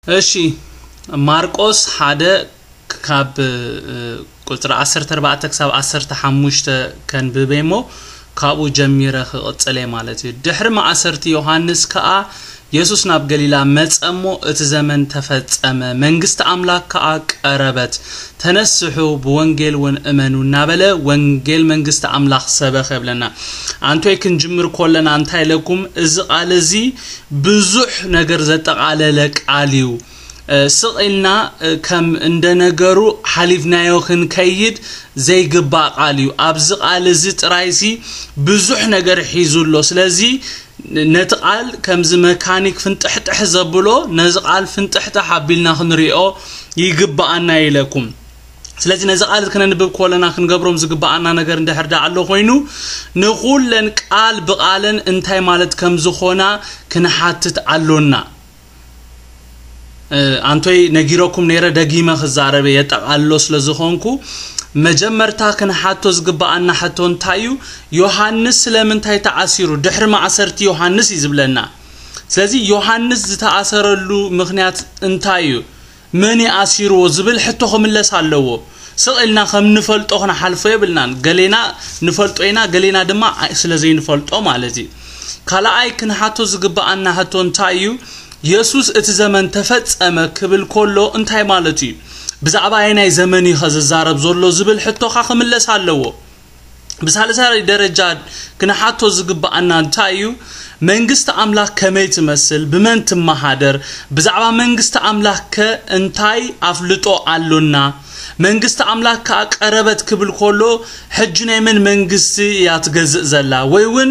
እሺ፣ ማርቆስ ሓደ ካብ ቁፅሪ ዓሰርተ ኣርባዕተ ክሳብ ዓሰርተ ሓሙሽተ ከንብበ እሞ ካብኡ ጀሚረ ክቕፅለ ማለት እዩ። ድሕሪ ማእሰርቲ ዮሃንስ ከዓ የሱስ ናብ ገሊላ መጸ እሞ እቲ ዘመን ተፈጸመ፣ መንግስቲ ኣምላኽ ከዓ ቀረበት፣ ተነስሑ፣ ብወንጌል እውን እመኑ እናበለ ወንጌል መንግስቲ ኣምላኽ ሰበኸ ይብለና። ኣንቶይ ክንጅምር ኮለና እንታይ ኢለኩም? እዚ ቃል እዚ ብዙሕ ነገር ዘጠቓለለ ቃል እዩ። ስቕ ኢልና ከም እንደ ነገሩ ሓሊፍናዮ ክንከይድ ዘይግባእ ቃል እዩ። ኣብዚ ቃል እዚ ጥራይሲ ብዙሕ ነገር ሒዙ ኣሎ። ስለዚ ነቲ ቃል ከምዚ መካኒክ ፍንጥሕጥሕ ዘብሎ ነዚ ቃል ፍንጥሕጥሕ ኣቢልና ክንሪኦ ይግባኣና ኢለኩም። ስለዚ ነዚ ቃል ክነንብብ ከለና ክንገብሮም ዝግባኣና ነገር እንድሕር ደኣ ኣሎ ኮይኑ ንኹለን ቃል ብቃለን እንታይ ማለት ከም ዝኾና ክንሓትት ኣሎና። ኣንቶይ ነጊረኩም ነይረ፣ ደጊመ ክዛረበ የጠቓልሎ ስለ ዝኾንኩ መጀመርታ ክንሓቶ ዝግባኣና ሕቶ እንታይ እዩ? ዮሃንስ ስለምንታይ ተኣሲሩ? ድሕሪ ማእሰርቲ ዮሃንስ እዩ ዝብለና። ስለዚ ዮሃንስ ዝተኣሰረሉ ምኽንያት እንታይ እዩ? መን ይኣሲርዎ ዝብል ሕቶ ክምለስ ኣለዎ። ስቕ ኢልና ከም ንፈልጦ ክንሓልፎ የብልናን። ገሌና ንፈልጦ ኢና፣ ገሌና ድማ ኣይ- ስለ ዘይንፈልጦ ማለት እዩ። ካልኣይ ክንሓቶ ዝግባኣና ሕቶ እንታይ እዩ? የሱስ እቲ ዘመን ተፈጸመ ክብል ከሎ እንታይ ማለት እዩ? ብዛዕባ ኣየናይ ዘመን እዩ ከዝዛረብ ዘሎ ዝብል ሕቶኻ ክምለስ ኣለዎ። ብሳልሳይ ደረጃ ክንሓቶ ዝግባኣና እንታይ እዩ? መንግስቲ ኣምላኽ ከመይ ትመስል? ብመን ትመሃደር? ብዛዕባ መንግስቲ ኣምላኽ ከ እንታይ ኣፍልጦ ኣሎና? መንግስቲ ኣምላኽ ከኣ ቀረበት ክብል ከሎ ሕጂ ናይ መን መንግስቲ እያ ትገዝእ ዘላ? ወይ እውን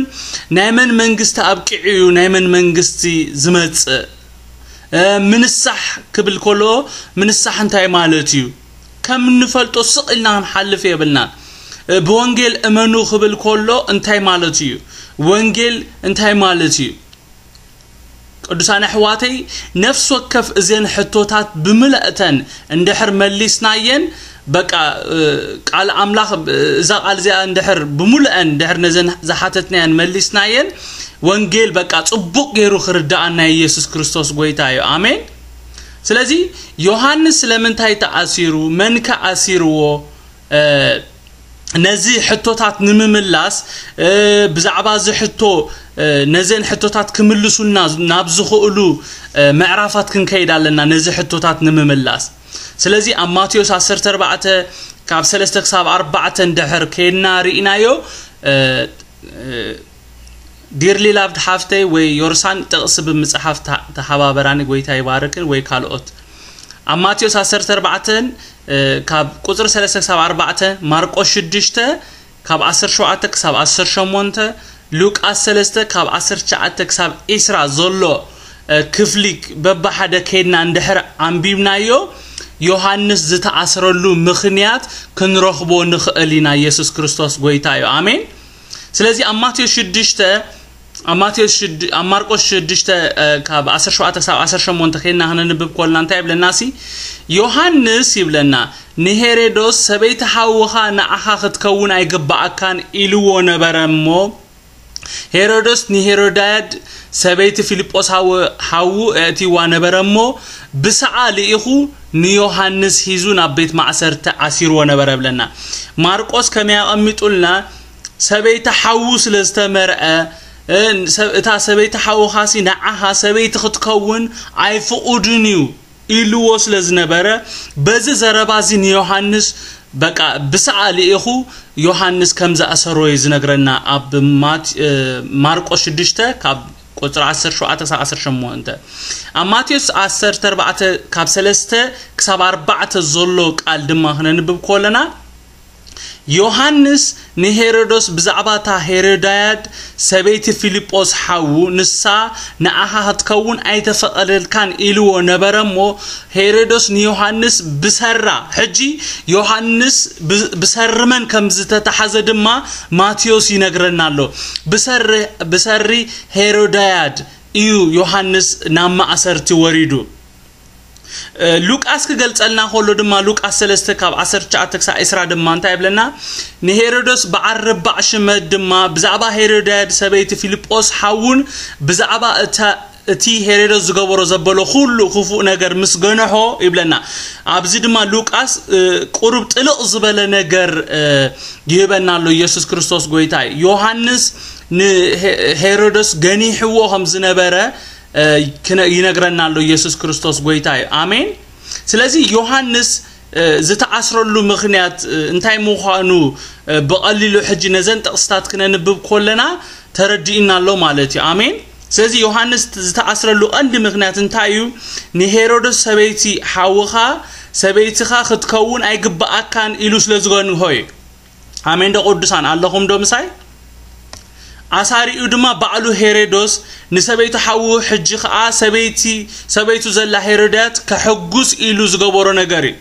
ናይ መን መንግስቲ ኣብቂዑ እዩ ናይ መን መንግስቲ ዝመጽእ? ምንሳሕ ክብል ከሎ ምንሳሕ እንታይ ማለት እዩ? ከም እንፈልጦ ስቕ ኢልና ክንሓልፍ የብልናን። ብወንጌል እመኑ ክብል ከሎ እንታይ ማለት እዩ? ወንጌል እንታይ ማለት እዩ? ቅዱሳን ኣሕዋተይ፣ ነፍሲ ወከፍ እዘን ሕቶታት ብምልእተን እንድሕር መሊስናየን፣ በቃ ቃል ኣምላኽ፣ እዛ ቃል እዚኣ እንድሕር ብምሉአን እንድሕር ነዘን ዝሓተትናየን መሊስናየን፣ ወንጌል በቃ ጽቡቕ ገይሩ ክርዳኣና ኢየሱስ ክርስቶስ ጎይታ እዩ። ኣሜን። ስለዚ ዮሃንስ ስለምንታይ ተኣሲሩ? መን ከ ኣሲርዎ? ነዚ ሕቶታት ንምምላስ ብዛዕባ እዚ ሕቶ ነዘን ሕቶታት ክምልሱና ናብ ዝኽእሉ ምዕራፋት ክንከይድ ኣለና። ነዚ ሕቶታት ንምምላስ ስለዚ ኣብ ማቴዎስ ዓሰርተ ኣርባዕተ ካብ ሰለስተ ክሳብ ኣርባዕተ እንድሕር ከይድና ርኢናዮ። ዲርሊ ላቭድ ሓፍተይ ወይ ዮርሳን ጥቕሲ ብምፅሓፍ ተሓባበራኒ፣ ጎይታ ይባርክን ወይ ካልኦት። ኣብ ማቴዎስ ዓሰርተ ኣርባዕተ ካብ ቁፅሪ ሰለስተ ክሳብ ኣርባዕተ፣ ማርቆስ ሽዱሽተ ካብ ዓሰርተ ሸውዓተ ክሳብ ዓሰርተ ሸሞንተ፣ ሉቃስ ሰለስተ ካብ ዓሰርተ ትሽዓተ ክሳብ ዒስራ ዘሎ ክፍሊ በብሓደ ከይድና እንድሕር ኣንቢብናዮ ዮሃንስ ዝተኣስረሉ ምኽንያት ክንረኽቦ ንኽእል ኢና። ኢየሱስ ክርስቶስ ጎይታ እዩ። ኣሜን። ስለዚ ኣብ ማቴዎስ ሽዱሽተ ኣብ ማቴዎስ ሽዱ- ኣብ ማርቆስ ሽዱሽተ ካብ ዓሰርተ ሸውዓተ ክሳብ ዓሰርተ ሸሞንተ ከይድና ክነንብብ ኮልና እንታይ ይብለና ሲ? ዮሃንስ ይብለና ንሄሮዶስ ሰበይቲ ሓውኻ ንዓኻ ክትከውን ኣይግባኣካን ኢልዎ ነበረ እሞ ሄሮዶስ ንሄሮድያድ ሰበይቲ ፊልጶስ ሓው- ሓዉ ኣእትይዋ ነበረ እሞ ብሰዓ ልኢኹ ንዮሃንስ ሒዙ ናብ ቤት ማእሰርቲ ኣሲርዎ ነበረ ብለና። ማርቆስ ከመይ ኣቐሚጡልና? ሰበይቲ ሓዉ ስለ ዝተመርዐ እታ ሰበይቲ ሓውኻሲ ንዓኻ ሰበይቲ ክትከውን ኣይፍቑድን እዩ ኢልዎ ስለ ዝነበረ በዚ ዘረባ እዚ ንዮሃንስ በቃ ብሰዓ ልኢኹ ዮሃንስ ከም ዝኣሰሮ እዩ ዝነግረና ኣብ ማርቆስ ሽዱሽተ ካብ ቁፅሪ ዓሰርተ ሸውዓተ ክሳብ ዓሰርተ ሸሞንተ። ኣብ ማቴዎስ ዓሰርተ ኣርባዕተ ካብ ሰለስተ ክሳብ ኣርባዕተ ዘሎ ቃል ድማ ክነንብብ ከለና ዮሃንስ ንሄሮዶስ ብዛዕባ እታ ሄሮድያድ ሰበይቲ ፊልጶስ ሓዉ ንሳ ንዓኻ ክትከውን ኣይተፈቐደልካን ኢልዎ ነበረ እሞ ሄሮዶስ ንዮሃንስ ብሰራ ሕጂ ዮሃንስ ብሰሪ መን ከም ዝተታሓዘ ድማ ማቴዎስ ይነግረና ኣሎ። ብሰሪ ሄሮድያድ እዩ ዮሃንስ ናብ ማእሰርቲ ወሪዱ። ሉቃስ ክገልጸልና ከሎ ድማ ሉቃስ ሰለስተ ካብ ዓሰርተ ትሽዓተ ክሳብ ዒስራ ድማ እንታይ ይብለና? ንሄሮዶስ በዓል ርባዕ ሽመት ድማ ብዛዕባ ሄሮድያድ ሰበይቲ ፊልጶስ ሓዉን ብዛዕባ እታ እቲ ሄሮዶስ ዝገበሮ ዘበሎ ኩሉ ክፉእ ነገር ምስ ገንሖ ይብለና። ኣብዚ ድማ ሉቃስ ቁሩብ ጥልቕ ዝበለ ነገር ይህበና ኣሎ። ኢየሱስ ክርስቶስ ጎይታ እዩ። ዮሃንስ ንሄሮዶስ ገኒሕዎ ከም ዝነበረ ይነግረና ኣሎ። ኢየሱስ ክርስቶስ ጎይታ እዩ። ኣሜን። ስለዚ ዮሃንስ ዝተኣስረሉ ምኽንያት እንታይ ምዃኑ ብቐሊሉ ሕጂ ነዘን ጥቕስታት ክነንብብ ኮለና ተረዲእና ኣሎ ማለት እዩ። ኣሜን። ስለዚ ዮሃንስ ዝተኣስረሉ ቀንዲ ምኽንያት እንታይ እዩ? ንሄሮዶስ ሰበይቲ ሓውኻ ሰበይትኻ ክትከውን ኣይግብኣካን ኢሉ ስለ ዝገንሆ እዩ። ኣሜን ዶ ቅዱሳን፣ ኣለኹም ዶ ምሳይ? ኣሳሪኡ ድማ ባዕሉ ሄሮዶስ ንሰበይቱ ሓዉ፣ ሕጂ ኸኣ ሰበይቲ ሰበይቱ ዘላ ሄሮድያት ከሐጉስ ኢሉ ዝገበሮ ነገር እዩ።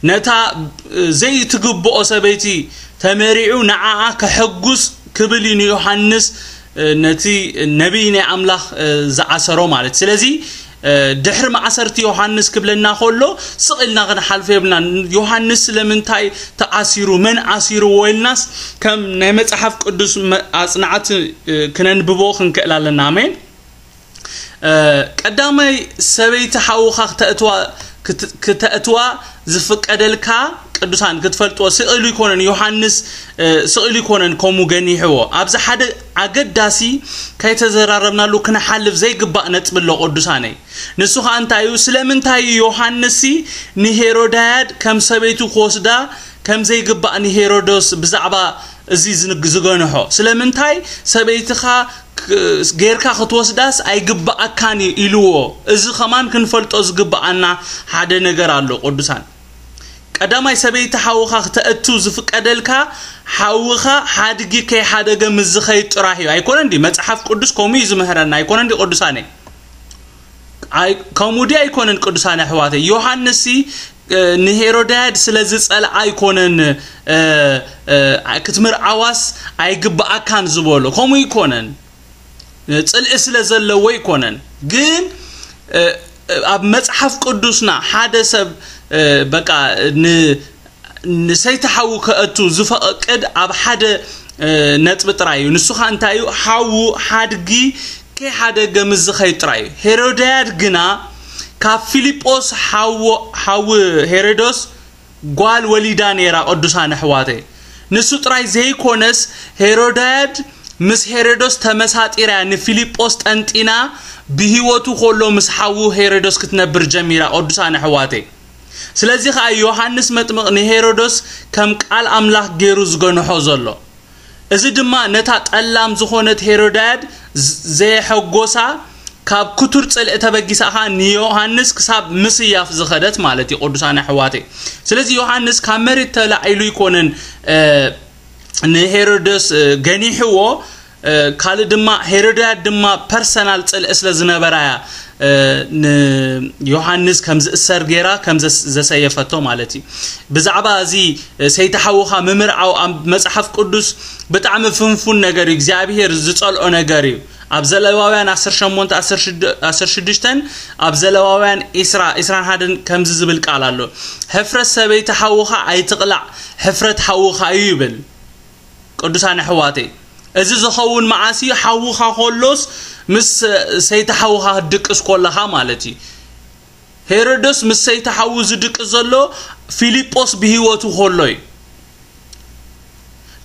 ነታ ዘይትግብኦ ሰበይቲ ተመሪዑ ንዓኣ ከሐጉስ ክብል እዩ ንዮሃንስ ነቲ ነቢይ ናይ ኣምላኽ ዝዓሰሮ ማለት። ስለዚ ድሕሪ ማእሰርቲ ዮሃንስ ክብለና ከሎ ስቕ ኢልና ክንሓልፎ የብልና። ዮሃንስ ስለምንታይ ተኣሲሩ፣ መን ኣሲርዎ ኢልናስ ከም ናይ መጽሓፍ ቅዱስ ኣጽናዕቲ ክነንብቦ ክንክእል ኣለና። ኣሜን። ቀዳማይ ሰበይቲ ሓውኻ ክተእትዋ ክተእትዋ ዝፍቀደልካ ቅዱሳን ክትፈልጥዎ ስቕ ኢሉ ይኮነን። ዮሃንስ ስቕ ኢሉ ይኮነን ከምኡ ገኒሕዎ። ኣብዚ ሓደ ኣገዳሲ ከይተዘራረብናሉ ክንሓልፍ ዘይግባእ ነጥቢ ኣሎ ቅዱሳነይ። ንሱ ኸኣ እንታይ እዩ? ስለምንታይ እዩ ዮሃንስ ንሄሮዳያድ ከም ሰበይቱ ክወስዳ ከም ዘይግባእ ንሄሮዶስ ብዛዕባ እዚ ዝገንሖ? ስለምንታይ ሰበይትኻ ጌርካ ክትወስዳስ ኣይግባኣካን እዩ ኢልዎ? እዚ ኸማን ክንፈልጦ ዝግባኣና ሓደ ነገር ኣሎ ቅዱሳን። ቀዳማይ ሰበይቲ ሓውኻ ክተእቱ ዝፍቀደልካ ሓውኻ ሓድጊ ከይሓደገ ምስ ዝኸይድ ጥራሕ እዩ። ኣይኮነን ድዩ? መጽሓፍ ቅዱስ ከምኡ እዩ ዝምህረና። ኣይኮነን ድዩ ቅዱሳነይ? ከምኡ ድዩ ኣይኮነን ቅዱሳን ኣሕዋተይ? ዮሃንስ ንሄሮድያድ ስለ ዝጸልኣ ኣይኮነን ክትምርዓዋስ ኣይግባኣካን ዝበሎ። ከምኡ ኣይኮነን። ጽልኢ ስለ ዘለዎ ኣይኮነን። ግን ኣብ መጽሓፍ ቅዱስና ሓደ ሰብ በቃ ንሰይቲ ሓዉ ከእቱ ዝፈቅድ ኣብ ሓደ ነጥቢ ጥራይ እዩ። ንሱ ኸኣ እንታይ እዩ? ሓዉ ሓድጊ ከይሓደገ ምስ ዝኸይድ ጥራይ እዩ። ሄሮድያድ ግና ካብ ፊልጶስ ሓዊ ሄሮዶስ ጓል ወሊዳ ነይራ። ቅዱሳን ኣሕዋተይ፣ ንሱ ጥራይ ዘይኮነስ ሄሮድያድ ምስ ሄሮዶስ ተመሳጢራ ንፊልጶስ ጠንጢና ብህይወቱ ከሎ ምስ ሓዉ ሄሮዶስ ክትነብር ጀሚራ። ቅዱሳን ኣሕዋተይ፣ ስለዚ ኸኣ ዮሃንስ መጥምቕ ንሄሮዶስ ከም ቃል ኣምላኽ ገይሩ ዝገንሖ ዘሎ። እዚ ድማ ነታ ጠላም ዝኾነት ሄሮድያድ ዘየሐጎሳ ካብ ክቱር ጽልኢ ተበጊሳ ኸኣ ንዮሃንስ ክሳብ ምስያፍ ዝኸደት ማለት እዩ። ቅዱሳን ኣሕዋተይ፣ ስለዚ ዮሃንስ ካብ መሬት ተላዒሉ ኣይኮነን ንሄሮዶስ ገኒሕዎ። ካልእ ድማ ሄሮድያድ ድማ ፐርሰናል ጽልኢ ስለ ዝነበራ እያ ንዮሃንስ ከም ዝእሰር ገይራ ከም ዘሰየፈቶ ማለት እዩ። ብዛዕባ እዚ ሰይቲ ሓውኻ ምምርዓው ኣብ መጽሓፍ ቅዱስ ብጣዕሚ ፍንፉን ነገር እዩ። እግዚኣብሄር ዝጸልኦ ነገር እዩ። ኣብ ዘለዋውያን ዓሰርተ ሸሞንተ ዓሰርተ ሽዱሽተ ኣብ ዘለዋውያን ዒስራ ዒስራን ሓደን ከምዚ ዝብል ቃል ኣሎ። ሕፍረት ሰበይቲ ሓውኻ ኣይትቕላዕ፣ ሕፍረት ሓውኻ እዩ ይብል። ቅዱሳን ኣሕዋተይ፣ እዚ ዝኸውን መዓስ እዩ? ሓውኻ ከሎስ ምስ ሰይቲ ሓውኻ ክትድቅስ ከለኻ ማለት እዩ። ሄሮዶስ ምስ ሰይቲ ሓዉ ዝድቅስ ዘሎ ፊልጶስ ብህይወቱ ከሎ እዩ።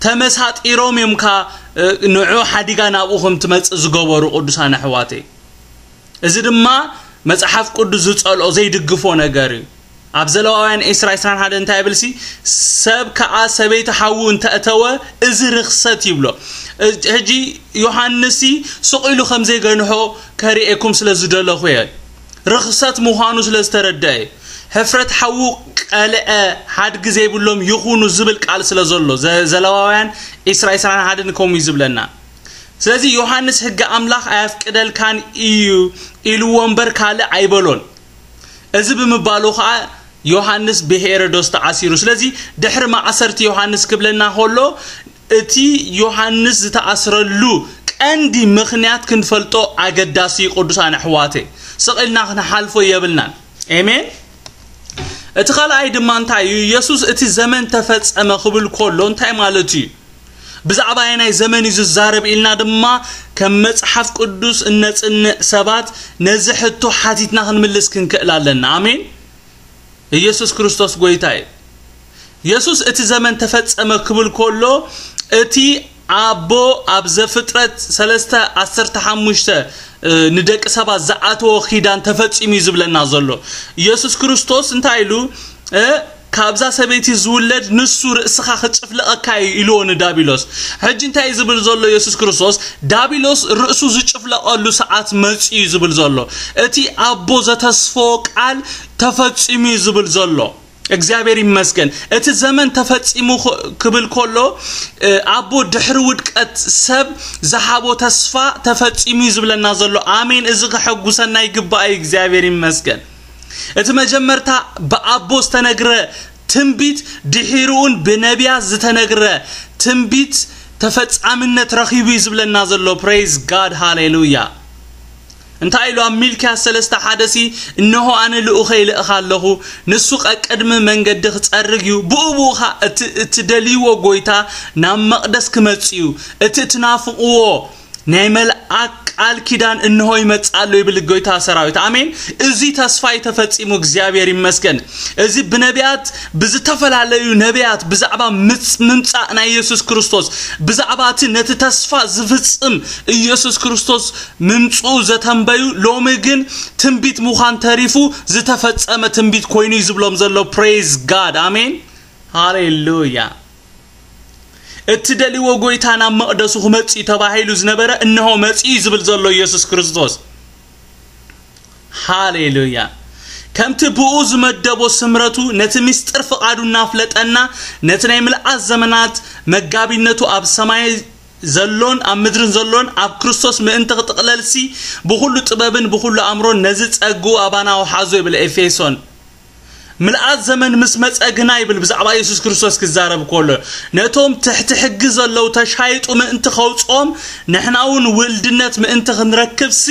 ተመሳጢሮም እዮም ካ ንዑ ሓዲጋ ናብኡ ከም ትመጽእ ዝገበሩ። ቅዱሳን ኣሕዋተይ፣ እዚ ድማ መጽሓፍ ቅዱስ ዝጸልኦ ዘይድግፎ ነገር እዩ። ኣብ ዘለዋውያን ዒስራ ዒስራን ሓደን እንታይ ይብል ሲ? ሰብ ከኣ ሰበይቲ ሓዉ እንተእተወ እዚ ርኽሰት ይብሎ። ሕጂ ዮሃንስ ሲ ስቕ ኢሉ ከም ዘይገንሖ ከርእየኩም ስለ ዝደለኹ እየ። ርኽሰት ምዃኑ ስለ ዝተረድአ እዩ። ሕፍረት ሓዉ ቀልዐ ሓድጊ ዘይብሎም ይኹኑ ዝብል ቃል ስለ ዘሎ ዘለዋውያን ዒስራ ዒስራን ሓደን ከምኡ እዩ ዝብለና። ስለዚ ዮሃንስ ሕጊ ኣምላኽ ኣየፍቅደልካን እዩ ኢልዎ እምበር ካልእ ኣይበሎን። እዚ ብምባሉ ኸኣ ዮሃንስ ብሄሮዶስ ተዓሲሩ። ስለዚ ድሕሪ ማእሰርቲ ዮሃንስ ክብለና ከሎ እቲ ዮሃንስ ዝተኣስረሉ ቀንዲ ምኽንያት ክንፈልጦ ኣገዳሲ እዩ። ቅዱሳን ኣሕዋተይ፣ ስቕ ኢልና ክንሓልፎ የብልናን። ኤሜን። እቲ ካልኣይ ድማ እንታይ እዩ? ኢየሱስ እቲ ዘመን ተፈጸመ ክብል ከሎ እንታይ ማለት እዩ? ብዛዕባ ኣየናይ ዘመን እዩ ዝዛረብ ኢልና ድማ ከም መጽሓፍ ቅዱስ እነጽንዕ ሰባት ነዚ ሕቶ ሓቲትና ክንምልስ ክንክእል ኣለና። ኣሜን። ኢየሱስ ክርስቶስ ጎይታ እዩ። የሱስ እቲ ዘመን ተፈጸመ ክብል ከሎ እቲ ኣቦ ኣብ ዘፍጥረት ሰለስተ ዓሰርተ ሓሙሽተ ንደቂ ሰባት ዝኣተወ ኪዳን ተፈጺሙ እዩ ዝብለና ዘሎ። ኢየሱስ ክርስቶስ እንታይ ኢሉ? ካብዛ ሰበይቲ ዝውለድ ንሱ ርእስኻ ክጭፍለቐካ እዩ ኢልዎ ንዳቢሎስ። ሕጂ እንታይ እዩ ዝብል ዘሎ ኢየሱስ ክርስቶስ? ዳቢሎስ ርእሱ ዝጭፍለቐሉ ሰዓት መጺኡ እዩ ዝብል ዘሎ። እቲ ኣቦ ዘተስፎ ቃል ተፈጺሙ እዩ ዝብል ዘሎ። እግዚኣብሔር ይመስገን። እቲ ዘመን ተፈጺሙ ክብል ከሎ ኣቦ ድሕሪ ውድቀት ሰብ ዝሃቦ ተስፋ ተፈጺሙ እዩ ዝብለና ዘሎ። ኣሜን። እዚ ከሐጉሰና ይግባእ እዩ። እግዚኣብሔር ይመስገን። እቲ መጀመርታ ብኣቦ ዝተነግረ ትንቢት ድሒሩውን ብነቢያት ዝተነግረ ትንቢት ተፈጻምነት ረኺቡ እዩ ዝብለና ዘሎ። Praise God, ሃሌሉያ። እንታይ ኢሉ ኣብ ሚልክያስ ሰለስተ ሓደ ሲ? እነሆ ኣነ ልኡኸ ይልእኻ ኣለኹ፣ ንሱ ቀቅድሚ መንገዲ ክጸርግ እዩ፣ ብኡ ብኡ ኸኣ እቲ እትደልይዎ ጎይታ ናብ መቕደስ ክመጽእ እዩ፣ እቲ እትናፍቕዎ ናይ መልኣክ ቃል ኪዳን እንሆ ይመጽእ ኣሎ ይብል ጎይታ ሰራዊት። ኣሜን። እዚ ተስፋ እዩ ተፈጺሙ። እግዚኣብሔር ይመስገን። እዚ ብነቢያት ብዝተፈላለዩ ነቢያት ብዛዕባ ምምጻእ ናይ ኢየሱስ ክርስቶስ ብዛዕባ እቲ ነቲ ተስፋ ዝፍጽም ኢየሱስ ክርስቶስ ምምጽኡ ዘተንበዩ ሎሚ ግን ትንቢት ምዃን ተሪፉ ዝተፈጸመ ትንቢት ኮይኑ እዩ ዝብሎም ዘሎ። Praise God, ኣሜን። ሃሌሉያ። እቲ ደልዎ ጎይታ ናብ መቕደሱ ክመጽእ እዩ ተባሂሉ ዝነበረ እንሆ መጽኡ እዩ ዝብል ዘሎ ኢየሱስ ክርስቶስ። ሃሌሉያ። ከምቲ ብኡ ዝመደቦ ስምረቱ ነቲ ምስጢር ፍቓዱ እናፍለጠና ነቲ ናይ ምልኣት ዘመናት መጋቢነቱ ኣብ ሰማይ ዘሎን ኣብ ምድርን ዘሎን ኣብ ክርስቶስ ምእንቲ ክጥቕለልሲ ብኹሉ ጥበብን ብኹሉ ኣእምሮን ነዚ ጸግኡ ኣባና ውሓዞ ይብል ኤፌሶን። ምልኣት ዘመን ምስ መጸ ግና ይብል ብዛዕባ ኢየሱስ ክርስቶስ ክዛረብ ከሎ ነቶም ትሕቲ ሕጊ ዘለዉ ተሻይጡ ምእንቲ ከውጽኦም ንሕና እውን ውልድነት ምእንቲ ክንረክብሲ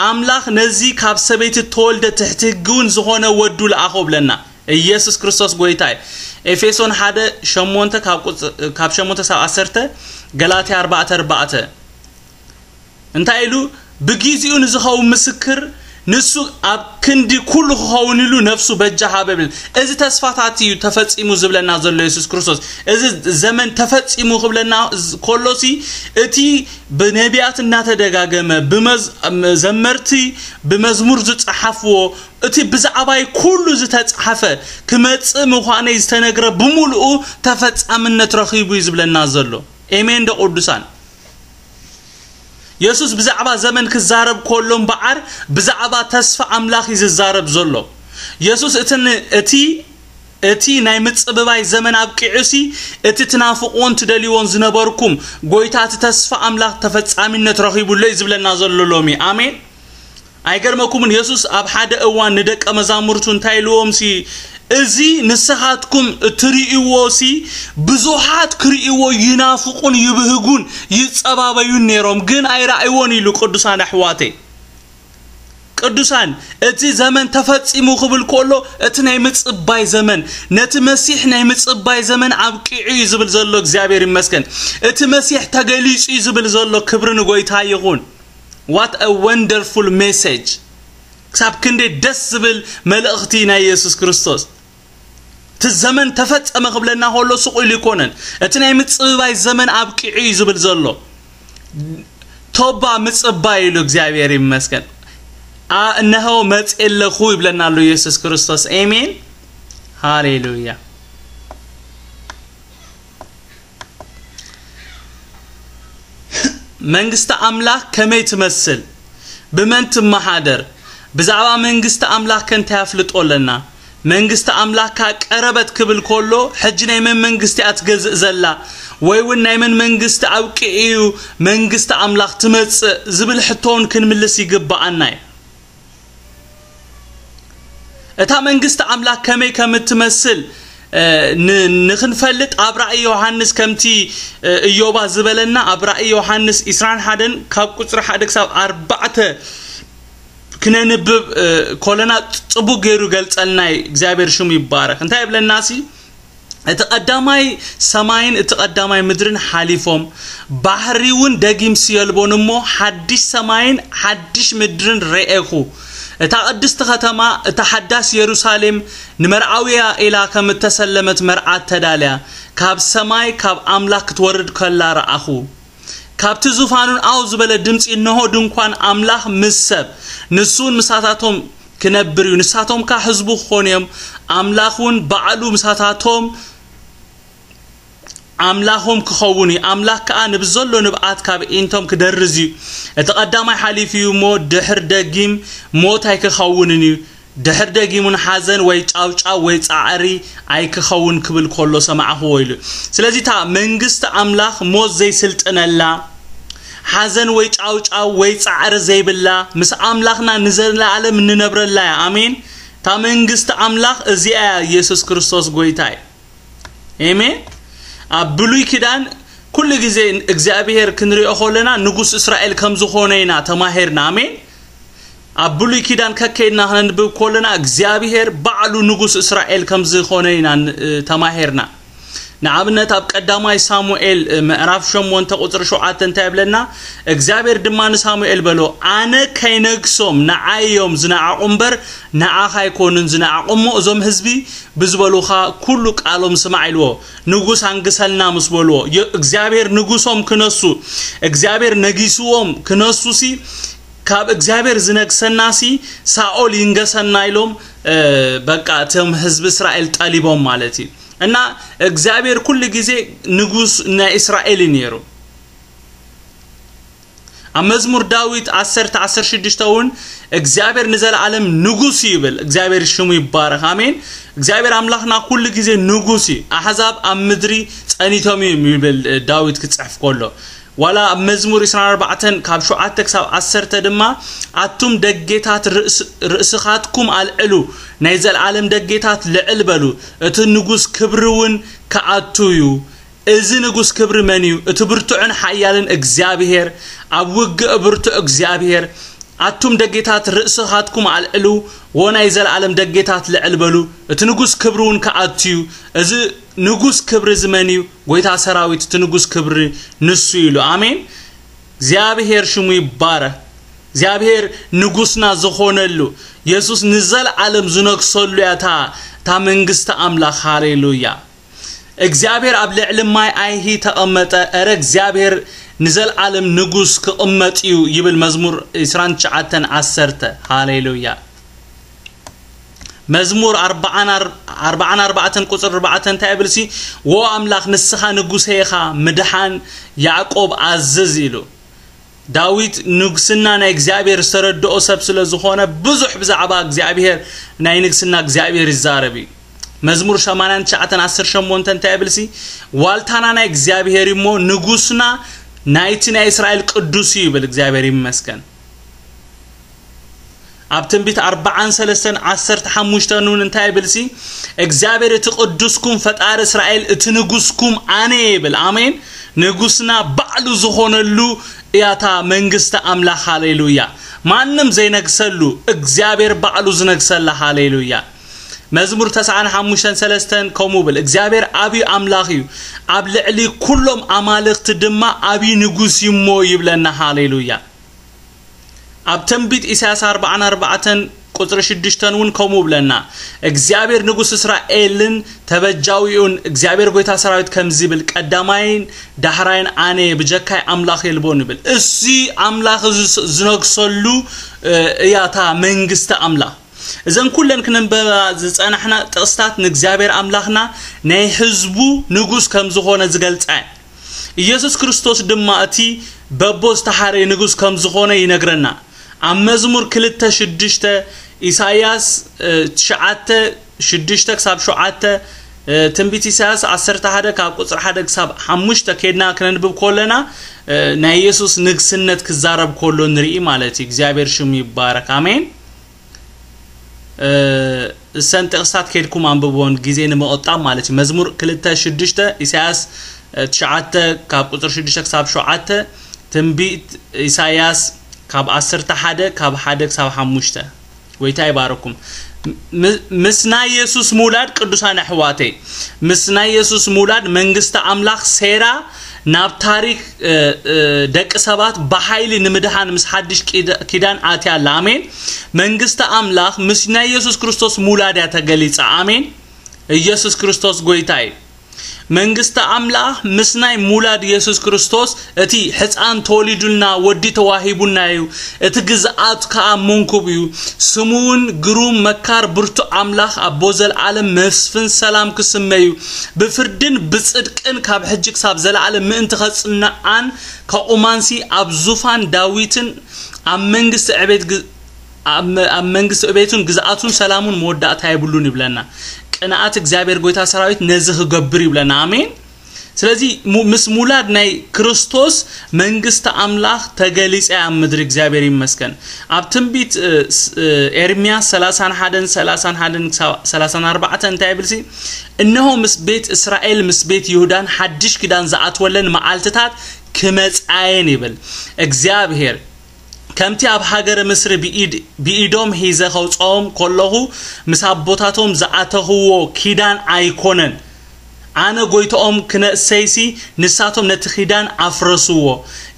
ኣምላኽ ነዚ ካብ ሰበይቲ ተወልደ ትሕቲ ሕጊ እውን ዝኾነ ወዱ ለኣኾ ብለና። ኢየሱስ ክርስቶስ ጎይታ እዩ። ኤፌሶን ሓደ ሸሞንተ ካብ ቁጽ- ካብ ሸሞንተ ሳብ ዓሰርተ፣ ገላትያ ኣርባዕተ ኣርባዕተ እንታይ ኢሉ? ብጊዜኡ ንዝኸውን ምስክር ንሱ ኣብ ክንዲ ኩሉ ክኸውን ኢሉ ነፍሱ በጃ ሃበ ይብል። እዚ ተስፋታት እዩ ተፈጺሙ ዝብለና ዘሎ ኢየሱስ ክርስቶስ። እዚ ዘመን ተፈጺሙ ክብለና ዝ- ከሎሲ እቲ ብነቢያት እናተደጋገመ ብመዝ- ዘመርቲ ብመዝሙር ዝጸሓፍዎ እቲ ብዛዕባይ ኩሉ ዝተጻሕፈ ክመጽእ ምዃነይ ዝተነግረ ብምሉኡ ተፈጻምነት ረኺቡ እዩ ዝብለና ዘሎ። ኤሜን ዶ ቅዱሳን? የሱስ ብዛዕባ ዘመን ክዛረብ ከሎ እምበኣር ብዛዕባ ተስፋ ኣምላኽ እዩ ዝዛረብ ዘሎ። የሱስ እቲ ን- እቲ እቲ ናይ ምጽብባይ ዘመን ኣብቂዑሲ እቲ ትናፍቕዎን ትደልይዎን ዝነበርኩም ጎይታ እቲ ተስፋ ኣምላኽ ተፈጻሚነት ረኺቡሎ እዩ ዝብለና ዘሎ ሎሚ። ኣሜን። ኣይገርመኩምን? የሱስ ኣብ ሓደ እዋን ንደቀ መዛሙርቱ እንታይ ኢልዎም ሲ? እዚ ንስኻትኩም እትርእይዎ ሲ ብዙሓት ክርእይዎ ይናፍቁን ይብህጉን ይጸባበዩን ነይሮም፣ ግን ኣይረኣይዎን ኢሉ። ቅዱሳን ኣሕዋተይ፣ ቅዱሳን፣ እቲ ዘመን ተፈጺሙ ክብል ከሎ እቲ ናይ ምጽባይ ዘመን፣ ነቲ መሲሕ ናይ ምጽባይ ዘመን ኣብቂዑ እዩ ዝብል ዘሎ። እግዚኣብሔር ይመስገን። እቲ መሲሕ ተገሊጹ እዩ ዝብል ዘሎ። ክብሪ ንጎይታ ይኹን። What a wonderful message! ክሳብ ክንደይ ደስ ዝብል መልእኽቲ ናይ ኢየሱስ ክርስቶስ። እቲ ዘመን ተፈጸመ ክብለና ከሎ ስቕ ኢሉ ይኮነን። እቲ ናይ ምጽብባይ ዘመን ኣብቂዑ እዩ ዝብል ዘሎ። ቶባ ምጽባይ ኢሉ። እግዚኣብሔር ይመስገን። ኣ እነሆ መጽእ ኣለኹ ይብለና ኣሎ ኢየሱስ ክርስቶስ። ኤሜን። ሃሌሉያ። መንግስቲ ኣምላኽ ከመይ ትመስል? ብመን ትመሓደር? ብዛዕባ መንግስቲ ኣምላኽ ከ እንታይ ኣፍልጦ ኣለና? መንግስቲ ኣምላኽ ከኣ ቀረበት ክብል ከሎ ሕጂ ናይ መን መንግስቲ እያ ትገዝእ ዘላ? ወይ እውን ናይ መን መንግስቲ ኣብቂዑ እዩ መንግስቲ ኣምላኽ ትመጽእ ዝብል ሕቶ እውን ክንምልስ ይግብኣና እዩ። እታ መንግስቲ ኣምላኽ ከመይ ከም እትመስል እ፣ ን- ንኽንፈልጥ ኣብ ራእይ ዮሃንስ ከምቲ እ፣ እዮባ ዝበለና ኣብ ራእይ ዮሃንስ ዕስራን ሓደን ካብ ቁፅሪ ሓደ ክሳብ ኣርባዕተ ክነንብብ እ፣ ኮለና ጽቡቅ ገይሩ ገልጸልና እዩ። እግዚኣብሔር ሽሙ ይባረክ። እንታይ ይብለና ሲ? እቲ ቀዳማይ ሰማይን እቲ ቀዳማይ ምድርን ሓሊፎም፣ ባሕሪ እውን ደጊምሲ የልቦን እሞ፣ ሓድሽ ሰማይን ሓድሽ ምድርን ረኤኹ። እታ ቅድስቲ ከተማ፣ እታ ሓዳስ የሩሳሌም፣ ንመርዓውያ ኢላ ከም እተሰለመት መርዓት ተዳልያ፣ ካብ ሰማይ ካብ ኣምላኽ ክትወርድ ከላ ረኣኹ። ካብቲ ዙፋኑን ኣው ዝበለ ድምፂ፣ እንሆ ድንኳን ኣምላኽ ምስ ሰብ፣ ንሱ እውን ምሳታቶም ክነብር እዩ፣ ንሳቶም ከኣ ህዝቡ ክኾኑ እዮም፣ ኣምላኽ እውን ባዕሉ ምሳታቶም ኣምላኾም ክኸውን እዩ። ኣምላኽ ከኣ ንብዘሎ ንብኣት ካብ ኢንቶም ክደርዝ እዩ። እቲ ቀዳማይ ሓሊፉ እዩ እሞ፣ ድሕር ደጊም ሞት ኣይክኸውንን እዩ። ድሕር ደጊሙን ሓዘን ወይ ጫውጫው ወይ ጻዕሪ ኣይክኸውን ክብል ከሎ ሰማዕኽዎ ኢሉ። ስለዚ እታ መንግስቲ ኣምላኽ ሞት ዘይስልጥነላ፣ ሓዘን ወይ ጫውጫው ወይ ጻዕሪ ዘይብላ፣ ምስ ኣምላኽና ንዘለኣለም እንነብረላ እያ። ኣሜን። እታ መንግስቲ ኣምላኽ እዚኣ እያ፣ ኢየሱስ ክርስቶስ ጎይታ እዩ። ኣሜን። ኣብ ብሉይ ኪዳን ኩሉ ግዜ እግዚኣብሔር ክንሪኦ ከለና ንጉስ እስራኤል ከም ዝኾነ ኢና ተማሂርና። ኣሜን። ኣብ ብሉይ ኪዳን ከከይድና ክነንብብ ከለና እግዚኣብሔር ባዕሉ ንጉስ እስራኤል ከም ዝኾነ ኢና ን-፣ ተማሂርና። ንኣብነት ኣብ ቀዳማይ ሳሙኤል ምዕራፍ ሸሞንተ ቁጽሪ ሸውዓተ እንታይ ይብለና? እግዚኣብሔር ድማ ንሳሙኤል በሎ፣ ኣነ ከይነግሶም ንዓይ እዮም ዝነዓቑ እምበር ንዓኻ ኣይኮኑን ዝነዓቑ እሞ እዞም ህዝቢ ብዝበሉኻ ኩሉ ቃሎም ስማዕ ኢልዎ። ንጉስ ኣንግሰልና ምስ በልዎ፣ የ-፣ እግዚኣብሔር ንጉሶም ክነሱ፣ እግዚኣብሔር ነጊስዎም ክነሱሲ፣ ካብ እግዚኣብሔር ዝነግሰናሲ ሳኦል ይንገሰና ኢሎም፣ እ፣ በቃ እቶም ህዝቢ እስራኤል ጠሊቦም ማለት እዩ። እና እግዚኣብሔር ኩሉ ግዜ ንጉስ ናይ እስራኤል እዩ ነይሩ። ኣብ መዝሙር ዳዊት ዓሰርተ ዓሰርተ ሽዱሽተ እውን እግዚኣብሔር ንዘለኣለም ንጉስ እዩ ይብል። እግዚኣብሔር ሽሙ ይባረኽ። ኣሜን። እግዚኣብሔር ኣምላኽና ኩሉ ግዜ ንጉስ እዩ። ኣሕዛብ ኣብ ምድሪ ጸኒቶም እዮም ይብል ዳዊት ክጽሕፍ ከሎ። ዋላ ኣብ መዝሙር ዕስራን ኣርባዕተን ካብ ሸውዓተ ክሳብ ዓሰርተ ድማ፣ ኣቱም ደጌታት ርእስ-፣ ርእስኻትኩም ኣልዕሉ፣ ናይ ዘለኣለም ደጌታት ልዕል በሉ፣ እቲ ንጉስ ክብሪ እውን ክኣቱ እዩ። እዚ ንጉስ ክብሪ መን እዩ? እቲ ብርቱዕን ሓያልን እግዚኣብሔር፣ ኣብ ውግእ ብርቱዕ እግዚኣብሔር። ኣቱም ደጌታት ርእስኻትኩም ኣልዕሉ፣ ወ ናይ ዘለኣለም ደጌታት ልዕል በሉ፣ እቲ ንጉስ ክብሪ እውን ክኣቱ እዩ። እዚ ንጉስ ክብሪ እዚ መን እዩ? ጎይታ ሰራዊት፣ እቲ ንጉስ ክብሪ ንሱ እዩ ኢሉ። ኣሜን። እግዚኣብሔር ሽሙ ይባረክ። እግዚኣብሔር ንጉስና ዝኾነሉ፣ የሱስ ንዘለኣለም ዝነግሰሉ እያ እታ፣ እታ መንግስቲ ኣምላኽ። ሃሌሉያ። እግዚኣብሔር ኣብ ልዕሊ ማይ ኣይሂ ተቐመጠ፣ እረ እግዚኣብሔር ንዘለኣለም ንጉስ ክቕመጥ እዩ ይብል መዝሙር ዕስራን ትሽዓተን ዓሰርተ። ሃሌሉያ። መዝሙር ኣርባዓን ኣር-፣ ኣርባዓን ኣርባዕተን ቁጽሪ ኣርባዕተ እንታይ ይብልሲ? ወ ኣምላኽ ንስኻ ንጉሰይ ኢኻ፣ ምድሓን ያዕቆብ ኣዝዝ ኢሉ። ዳዊት ንግስና ናይ እግዚኣብሔር ዝተረድኦ ሰብ ስለ ዝኾነ፣ ብዙሕ ብዛዕባ እግዚኣብሔር፣ ናይ ንግስና እግዚኣብሔር ይዛረብ እዩ። መዝሙር ሰማንያን ትሽዓተን ዓሰርተ ሸሞንተ እንታይ ይብልሲ? ዋልታና ናይ እግዚኣብሔር እዩ እሞ፣ ንጉስና ናይቲ ናይ እስራኤል ቅዱስ እዩ ይብል። እግዚኣብሔር ይመስገን። ኣብ ትንቢት ኣርባዓን ሰለስተን ዓሰርተ ሓሙሽተን እውን እንታይ ይብልሲ? እግዚኣብሔር እቲ ቅዱስኩም ፈጣሪ እስራኤል እቲ ንጉስኩም ኣነ እየ ይብል። ኣሜን። ንጉስና ባዕሉ ዝኾነሉ እያ እታ መንግስቲ ኣምላኽ። ሃሌሉያ። ማንም ዘይነግሰሉ፣ እግዚኣብሔር ባዕሉ ዝነግሰላ። ሃሌሉያ። መዝሙር ተስዓን ሓሙሽተን ሰለስተን ከምኡ ይብል፣ እግዚኣብሔር ኣብዩ ኣምላኽ እዩ፣ ኣብ ልዕሊ ኩሎም ኣማልኽቲ ድማ ኣብዩ ንጉስ እዩ እሞ ይብለና። ሃሌሉያ። ኣብ ትንቢት ኢሳያስ ኣርባዓን ኣርባዕተን ቁጽሪ ሽዱሽተን እውን ከምኡ ይብለና፣ እግዚኣብሔር ንጉስ እስራኤልን ተበጃዊኡን እግዚኣብሔር ጎይታ ሰራዊት ከምዚ ይብል፣ ቀዳማይን ዳሕራይን ኣነ እየ፣ ብጀካይ ኣምላኽ የልቦን ይብል። እሱ ኣምላኽ እዚ ስ-፣ ዝነግሰሉ፣ እ፣ እያ እታ መንግስቲ ኣምላኽ። እዘን ኩለን ክነንበባ ዝጸናሕና ጥቕስታት ንእግዚኣብሔር ኣምላኽና ናይ ህዝቡ ንጉስ ከም ዝኾነ ዝገልጻ እየን። ኢየሱስ ክርስቶስ ድማ እቲ በቦ ዝተሓረየ ንጉስ ከም ዝኾነ ይነግረና። ኣብ መዝሙር ክልተ ሽዱሽተ፣ ኢሳይያስ፣ እ፣ ትሽዓተ ሽዱሽተ ክሳብ ሸውዓተ፣ እ፣ ትንቢት ኢሳይያስ ዓሰርተ ሓደ ካብ ቁጽሪ ሓደ ክሳብ ሓሙሽተ ኬድና ክነንብብ ከለና፣ እ፣ ናይ ኢየሱስ ንግስነት ክዛረብ ከሎ ንርኢ ማለት እዩ። እግዚኣብሔር ሽሙ ይባረክ። ኣሜን። እ፣ እሰን ጥቕስታት ኬድኩም ኣንብብዎን ግዜ ንምቕጣብ ማለት እዩ። መዝሙር ክልተ ሽዱሽተ፣ ኢሳያስ፣ እ፣ ትሽዓተ ካብ ቁጽሪ ሽዱሽተ ክሳብ ሸውዓተ፣ ትንቢት ኢሳያስ ካብ ዓሰርተ ሓደ ካብ ሓደ ክሳብ ሓሙሽተ። ጎይታ ይባረኩም። ም- ምስ ናይ የሱስ ምውላድ፣ ቅዱሳን ኣሕዋተይ፣ ምስ ናይ የሱስ ምውላድ መንግስቲ ኣምላኽ ሴራ ናብ ታሪክ እ፣ እ፣ ደቂ ሰባት ብሓይሊ ንምድሓን ምስ ሓድሽ ኪዳ- ኪዳን ኣትያ ኣላ። ኣሜን። መንግስቲ ኣምላኽ ምስ ናይ የሱስ ክርስቶስ ምውላድ እያ ተገሊጻ። ኣሜን። ኢየሱስ ክርስቶስ ጎይታ እዩ። መንግስቲ ኣምላኽ ምስ ናይ ምውላድ የሱስ ክርስቶስ፣ እቲ ሕፃን ተወሊዱልና፣ ወዲ ተዋሂቡና እዩ፣ እቲ ግዝኣት ከኣ መንኩብ እዩ፣ ስሙ እውን ግሩም፣ መካር፣ ብርቱዕ ኣምላኽ፣ ኣቦ ዘለኣለም፣ መስፍን ሰላም ክስመ እዩ። ብፍርድን ብጽድቅን ካብ ሕጂ ክሳብ ዘለኣለም ምእንቲ ከጽንዓን ከቑማንሲ ኣብ ዙፋን ዳዊትን ኣብ መንግስቲ ዕቤት ግ- ኣብ መ- ኣብ መንግስቲ ዕቤቱን ግዝኣቱን ሰላሙን መወዳእታ የብሉን ይብለና። ቅንኣት እግዚኣብሔር ጎይታ ሰራዊት ነዚ ክገብር ይብለና። ኣሜን። ስለዚ ሙ- ምስ ሙላድ ናይ ክርስቶስ መንግስቲ ኣምላኽ ተገሊጸ ኣብ ምድሪ። እግዚኣብሔር ይመስገን። ኣብ ትንቢት እ፣ ስ- እ፣ ኤርምያስ ሰላሳን ሓደን ሰላሳን ሓደን ክሳብ ሰላሳን ኣርባዕተን እንታይ ይብል ሲ? እነሆ ምስ ቤት እስራኤል ምስ ቤት ይሁዳን ሓድሽ ኪዳን ዝኣትወለን መዓልትታት ክመጻየን ይብል እግዚኣብሔር። ከምቲ ኣብ ሃገረ ምስሪ ብኢድ ብኢዶም ሒዘ ከውፅኦም ከለኹ ምስ ኣቦታቶም ዝኣተኽዎ ኪዳን ኣይኮነን። ኣነ ጎይታኦም ክነእሰይሲ ንሳቶም ነቲ ኪዳን ኣፍረስዎ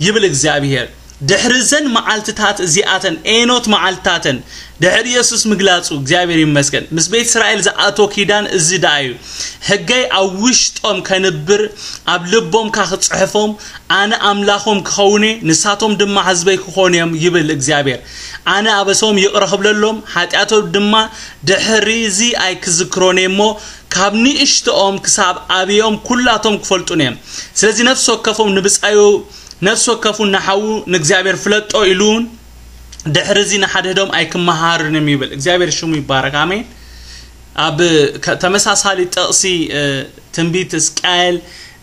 ይብል እግዚኣብሔር። ድሕሪ ዘን መዓልትታት እዚኣተን ኤኖት መዓልትታተን ድሕሪ የሱስ ምግላጹ እግዚኣብሔር ይመስገን ምስ ቤት እስራኤል ዝኣቶ ኪዳን እዚ ደኣ እዩ። ሕገይ ኣብ ውሽጦም ከንብር ኣብ ልቦም ካኽጽሕፎም ኣነ ኣምላኾም ክኸውኔ ንሳቶም ድማ ህዝበይ ክኾኑ እዮም ይብል እግዚኣብሔር። ኣነ ኣበሶም ይቕረ ክብለሎም ሓጢኣቶም ድማ ድሕሪ እዚ ኣይክዝክሮን እየ እሞ ካብ ንእሽቶኦም ክሳብ ኣብዮም ኩላቶም ክፈልጡን እዮም። ስለዚ ነፍሲ ወከፎም ንብጻዩ ነፍሲ ወከፉ ንሓዉ ንእግዚኣብሔር ፍለጦ ኢሉ እውን ድሕሪ እዚ ንሓድሕዶም ኣይክመሃርን እዮም ይብል እግዚኣብሔር። ሽሙ ይባረክ። ኣሜን። ኣብ ከ- ተመሳሳሊ ጥቕሲ እ፣ ትንቢት እስቃኤል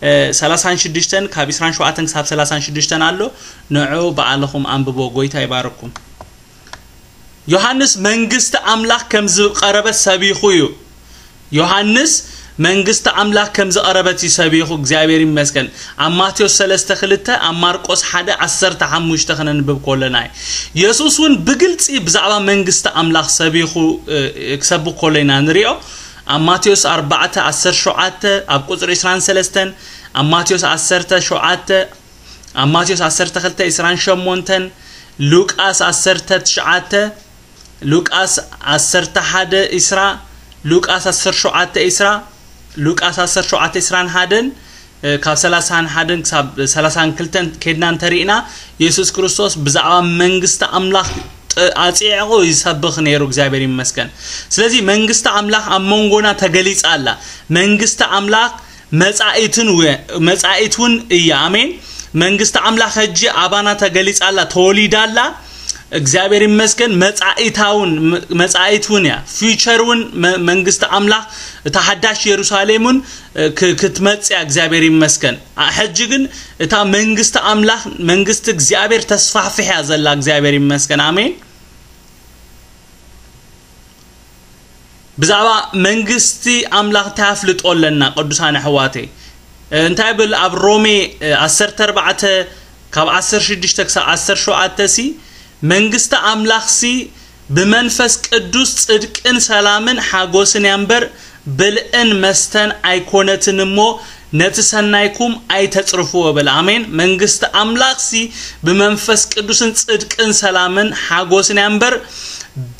እ፣ ሰላሳን ሽዱሽተን ካብ ዕስራን ሸውዓተን ክሳብ ሰላሳን ሽዱሽተን ኣሎ። ንዑ በዓልኹም ኣንብቦ። ጎይታ ይባርኩም። ዮሃንስ መንግስቲ ኣምላኽ ከም ዝቐረበት ሰቢኹ እዩ። ዮሃንስ መንግስቲ ኣምላኽ ከም ዝቐረበት እዩ ሰቢኹ። እግዚኣብሔር ይመስገን። ኣብ ማቴዎስ ሰለስተ ክልተ፣ ኣብ ማርቆስ ሓደ ዓሰርተ ሓሙሽተ ክነንብብ ከለና እዩ። የሱስ እውን ብግልጺ ብዛዕባ መንግስቲ ኣምላኽ ሰቢኹ እ፣ ክሰብኽ ከሎ ኢና ንሪኦ። ኣብ ማቴዎስ ኣርባዕተ ዓሰርተ ሸውዓተ ኣብ ቁጽሪ ዕስራን ሰለስተን፣ ኣብ ማቴዎስ ዓሰርተ ሸውዓተ ኣብ ማቴዎስ ዓሰርተ ክልተ ዕስራን ሸሞንተን፣ ሉቃስ ዓሰርተ ትሽዓተ፣ ሉቃስ ዓሰርተ ሓደ ዕስራ፣ ሉቃስ ዓሰርተ ሸውዓተ ዕስራ፣ ሉቃስ ዓሰርተ ሸውዓተ ዕስራን ሓደን እ፣ ካብ ሰላሳን ሓደን ክሳብ ሰላሳን ክልተን ኬድና እንተሪእና የሱስ ክርስቶስ ብዛዕባ መንግስቲ ኣምላኽ ጥ- ኣጽዒቑ ይሰብኽ ነይሩ። እግዚኣብሔር ይመስገን። ስለዚ መንግስቲ ኣምላኽ ኣብ መንጎና ተገሊጻ ኣላ። መንግስቲ ኣምላኽ መጻኢትን ው- መጻኢት እውን እያ። ኣሜን። መንግስቲ ኣምላኽ ሕጂ ኣባና ተገሊጻ ኣላ፣ ተወሊዳ ኣላ። እግዚኣብሔር ይመስገን። መጻኢታ እውን መ- መጻኢት እውን እያ። ፊውቸር እውን መ- መንግስቲ ኣምላኽ እታ ሓዳሽ የሩሳሌም እውን እ፣ ክ- ክትመጽእ እያ። እግዚኣብሔር ይመስገን። ኣ- ሕጂ ግን እታ መንግስቲ ኣምላኽ መንግስቲ እግዚኣብሔር ተስፋሕፍሕ እያ ዘላ። እግዚኣብሔር ይመስገን። ኣሜን። ብዛዕባ መንግስቲ ኣምላኽ እንታይ ኣፍልጦ ኣለና ቅዱሳን ኣሕዋተይ? እ፣ እንታይ ብል ኣብ ሮሜ እ፣ ዓሰርተ ኣርባዕተ ካብ ዓሰርተ ሽዱሽተ ክሳብ ዓሰርተ ሸውዓተ ሲ መንግስቲ ኣምላኽ ሲ ብመንፈስ ቅዱስ ጽድቅን ሰላምን ሓጎስን እያ እምበር ብልዕን መስተን ኣይኮነትን እሞ ነቲ ሰናይኩም ኣይተጽርፍዎ በል። ኣሜን። መንግስቲ ኣምላኽ ሲ ብመንፈስ ቅዱስን ጽድቅን ሰላምን ሓጎስን እያ እምበር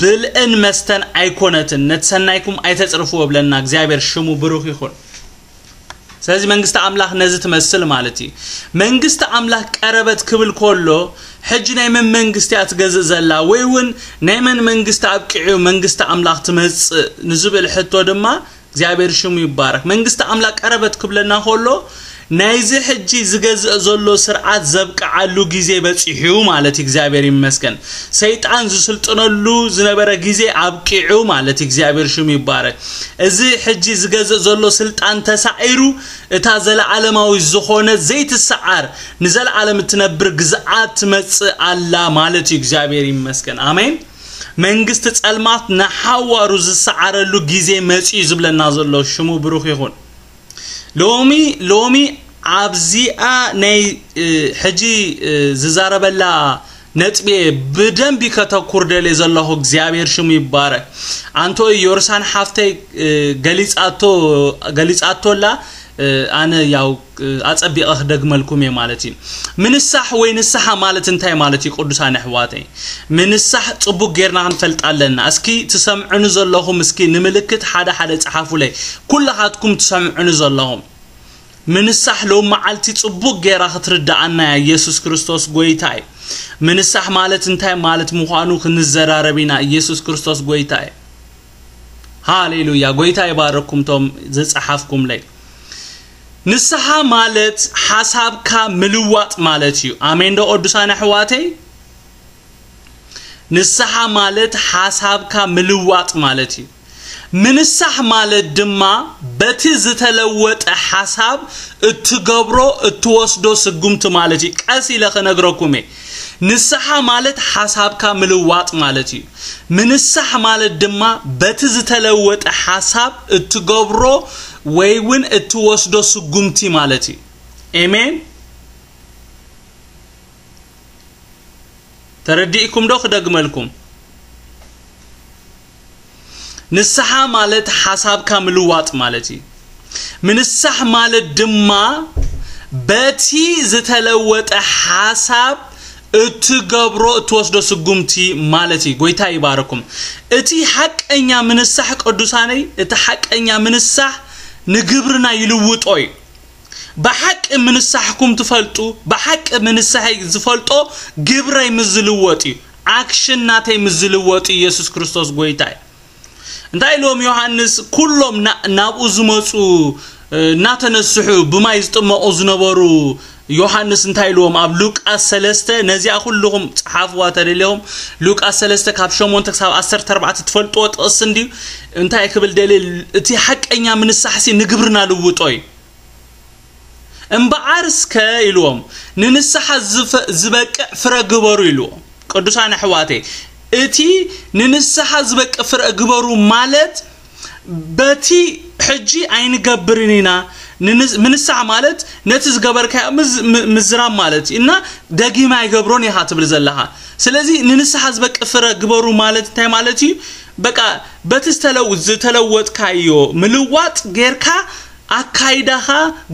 ብልዕን መስተን ኣይኮነትን። ነቲ ሰናይኩም ኣይተጽርፍዎ ብለና። እግዚኣብሔር ሽሙ ብሩኽ ይኹን። ስለዚ መንግስቲ ኣምላኽ ነዚ ትመስል ማለት እዩ። መንግስቲ ኣምላኽ ቀረበት ክብል ከሎ ሕጂ ናይ መን መንግስቲ እያ ትገዝእ ዘላ ወይ እውን ናይ መን መንግስቲ ኣብቂዑ መንግስቲ ኣምላኽ ትመጽእ ንዝብል ሕቶ ድማ እግዚኣብሔር ሽሙ ይባረክ። መንግስቲ ኣምላኽ ቀረበት ክብለና ከሎ ናይዚ ሕጂ ዝገዝእ ዘሎ ስርዓት ዘብቅዓሉ ግዜ በጺሑ ማለት እዩ። እግዚኣብሔር ይመስገን። ሰይጣን ዝስልጥነሉ ዝነበረ ግዜ ኣብቂዑ ማለት እዩ። እግዚኣብሔር ሽሙ ይባረክ። እዚ ሕጂ ዝገዝእ ዘሎ ስልጣን ተሳዒሩ እታ ዘለዓለማዊ ዝኾነ ዘይትሰዓር ንዘለዓለም እትነብር ግዝኣት ትመጽእ ኣላ ማለት እዩ። እግዚኣብሔር ይመስገን። ኣሜን። መንግስቲ ጸልማት ንሓዋሩ ዝሰዓረሉ ግዜ መጺኡ ዝብለና ዘሎ ሽሙ ብሩኽ ይኹን። ሎሚ ሎሚ ኣብዚኣ ናይ እ፣ ሕጂ እ፣ ዝዛረበላ ነጥቤ ብደንቢ ከተኩር ደልየ ዘለኹ እግዚኣብሔር ሽሙ ይባረክ። ኣንቶ ዮርሳን ሓፍተይ ገሊጻቶ ገሊጻቶላ ኣነ ያው ኣጸቢቐ ክደግመልኩም እየ ማለት እዩ። ምንሳሕ ወይ ንስሓ ማለት እንታይ ማለት እዩ? ቅዱሳን ኣሕዋተይ፣ ምንሳሕ ጽቡቅ ጌርና ክንፈልጥ ኣለና። እስኪ ትሰምዑኒ ዘለኹም እስኪ ንምልክት ሓደ ሓደ ጸሓፉለይ፣ ኩላኻትኩም ትሰምዑኒ ዘለኹም። ምንሳሕ ሎም መዓልቲ ጽቡቅ ጌራ ክትርዳኣና እያ። ኢየሱስ ክርስቶስ ጎይታ እዩ። ምንሳሕ ማለት እንታይ ማለት ምዃኑ ክንዘራረብ ኢና። ኢየሱስ ክርስቶስ ጎይታ እዩ። ሃሌሉያ። ጎይታ ይባረኩም ቶም ዝጸሓፍኩምለይ። ንስሓ ማለት ሓሳብካ ምልዋጥ ማለት እዩ። ኣሜን ዶ ቅዱሳን ኣሕዋተይ? ንስሓ ማለት ሓሳብካ ምልዋጥ ማለት እዩ። ምንሳሕ ማለት ድማ በቲ ዝተለወጠ ሓሳብ እትገብሮ እትወስዶ ስጉምቲ ማለት እዩ። ቀስ ኢለ ክነግረኩም እየ። ንስሓ ማለት ሓሳብካ ምልዋጥ ማለት እዩ። ምንሳሕ ማለት ድማ በቲ ዝተለወጠ ሓሳብ እትገብሮ ወይ እውን እትወስዶ ስጉምቲ ማለት እዩ። ኤሜን። ተረዲእኩም ዶ? ክደግመልኩም። ንስሓ ማለት ሓሳብካ ምልዋጥ ማለት እዩ። ምንሳሕ ማለት ድማ በቲ ዝተለወጠ ሓሳብ እትገብሮ እትወስዶ ስጉምቲ ማለት እዩ። ጎይታ ይባረኩም። እቲ ሓቀኛ ምንሳሕ ቅዱሳነይ፣ እቲ ሓቀኛ ምንሳሕ ንግብርና ይልውጦ እዩ። ብሓቂ ምንሳሕኩም ትፈልጡ፣ ብሓቂ ምንሳሐይ ዝፈልጦ ግብረይ ምስ ዝልወጥ እዩ፣ ኣክሽን ናተይ ምስ ዝልወጥ እዩ። ኢየሱስ ክርስቶስ ጎይታ እዩ። እንታይ ኢልዎም ዮሃንስ? ኩሎም ና- ናብኡ ዝመፁ እ፣ እናተነስሑ ብማይ ዝጥመቑ ዝነበሩ ዮሃንስ እንታይ ኢልዎም? ኣብ ሉቃስ ሰለስተ፣ ነዚኣ ኩልኹም ጸሓፍዋ ተደሊኹም። ሉቃስ ሰለስተ ካብ ሸሞንተ ክሳብ ዓሰርተ ኣርባዕተ ትፈልጥዎ ጥቕሲ እንድዩ። እንታይ ክብል ደልየ? እቲ ሓቀኛ ምንሳሕሲ ንግብርና ልውጦ እዩ። እምበኣር እስከ ኢልዎም፣ ንንስሓ ዝፈ- ዝበቅዕ ፍረ ግበሩ ኢልዎም። ቅዱሳን ኣሕዋተይ፣ እቲ ንንስሓ ዝበቅዕ ፍረ ግበሩ ማለት በቲ ሕጂ ኣይንገብርን ኢና። ንንስ- ምንሳሕ ማለት ነቲ ዝገበርካዮ ምዝ- ም- ምዝራብ ማለት እዩ። እና ደጊም ኣይገብሮን ኢኻ ትብል ዘለኻ። ስለዚ ንንስሓ ዝበቅዕ ፍረ ግበሩ ማለት እንታይ ማለት እዩ? በቃ በቲ ዝተለው- ዝተለወጥካዮ ምልዋጥ ጌርካ ኣካይዳኻ፣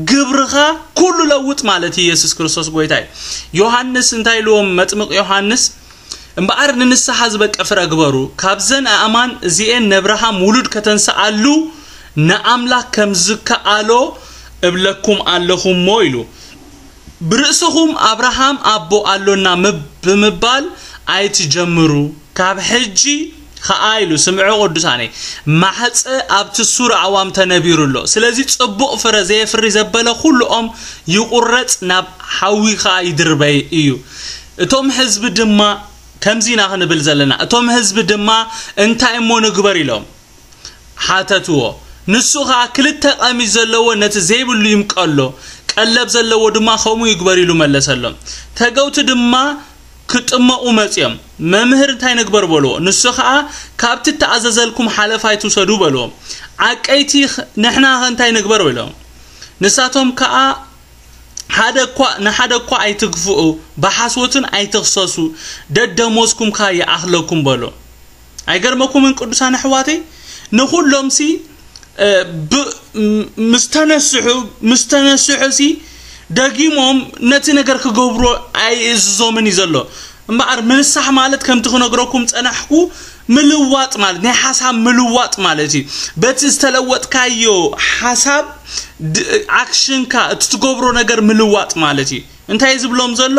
ግብርኻ ኩሉ ለውጥ ማለት እዩ። ኢየሱስ ክርስቶስ ጎይታ እዩ። ዮሃንስ እንታይ ኢልዎም? መጥምቕ ዮሃንስ፣ እምበኣር ንንስሓ ዝበቅዕ ፍረ ግበሩ፣ ካብዘን ኣእማን እዚኤን ነብርሃም ውሉድ ከተንስኣሉ ንኣምላኽ ከም ዝከኣሎ እብለኩም ኣለኹ እሞ ኢሉ። ብርእስኹም ኣብርሃም ኣቦ ኣሎና ምብ- ብምባል ኣይትጀምሩ፣ ካብ ሕጂ ኸኣ ኢሉ። ስምዑ ቅዱሳነይ፣ ማሕጸ ኣብቲ ሱር ኣዕዋም ተነቢሩ ኣሎ። ስለዚ ጽቡቕ ፍረ ዘየፍሪ ዘበለ ኩሉ ኦም ይቑረጽ፣ ናብ ሓዊ ኸኣ ይድርበይ እዩ። እቶም ህዝቢ ድማ፣ ከምዚ ኢና ክንብል ዘለና፣ እቶም ህዝቢ ድማ እንታይ እሞ ንግበር ኢሎም ሓተትዎ። ንሱ ኸኣ ክልተ ቀሚሽ ዘለዎ ነቲ ዘይብሉ ይምቀሎ፣ ቀለብ ዘለዎ ድማ ከምኡ ይግበር ኢሉ መለሰሎም። ተገውቲ ድማ ክጥመቑ መጺኦም፣ መምህር እንታይ ንግበር በልዎ። ንሱ ኸኣ ካብቲ እተኣዘዘልኩም ሓለፋ ኣይትውሰዱ በልዎ። ዓቀይቲ ንሕና ኸ እንታይ ንግበር በልዎም። ንሳቶም ከኣ ሓደ እኳ ንሓደ እኳ ኣይትግፍኡ፣ ብሓሶትን ኣይትኽሰሱ፣ ደደሞዝኩም ከኣ ይኣኽለኩም በሎ። ኣይገርመኩምን ቅዱሳን ኣሕዋተይ? ንኹሎም ሲ እ፣ ብ- ም- ምስ ተነስሑ ምስ ተነስሑ ሲ ደጊሞም ነቲ ነገር ክገብሩ ኣይእዝዞምን እዩ ዘሎ። እምበኣር ምንሳሕ ማለት ከምቲ ክነግረኩም ጸናሕኩ ምልዋጥ ማለት ናይ ሓሳብ ምልዋጥ ማለት እዩ። በቲ ዝተለወጥካዮ ሓሳብ ድ- ኣክሽንካ እቲ ትገብሮ ነገር ምልዋጥ ማለት እዩ። እንታይ ዝብሎም ዘሎ?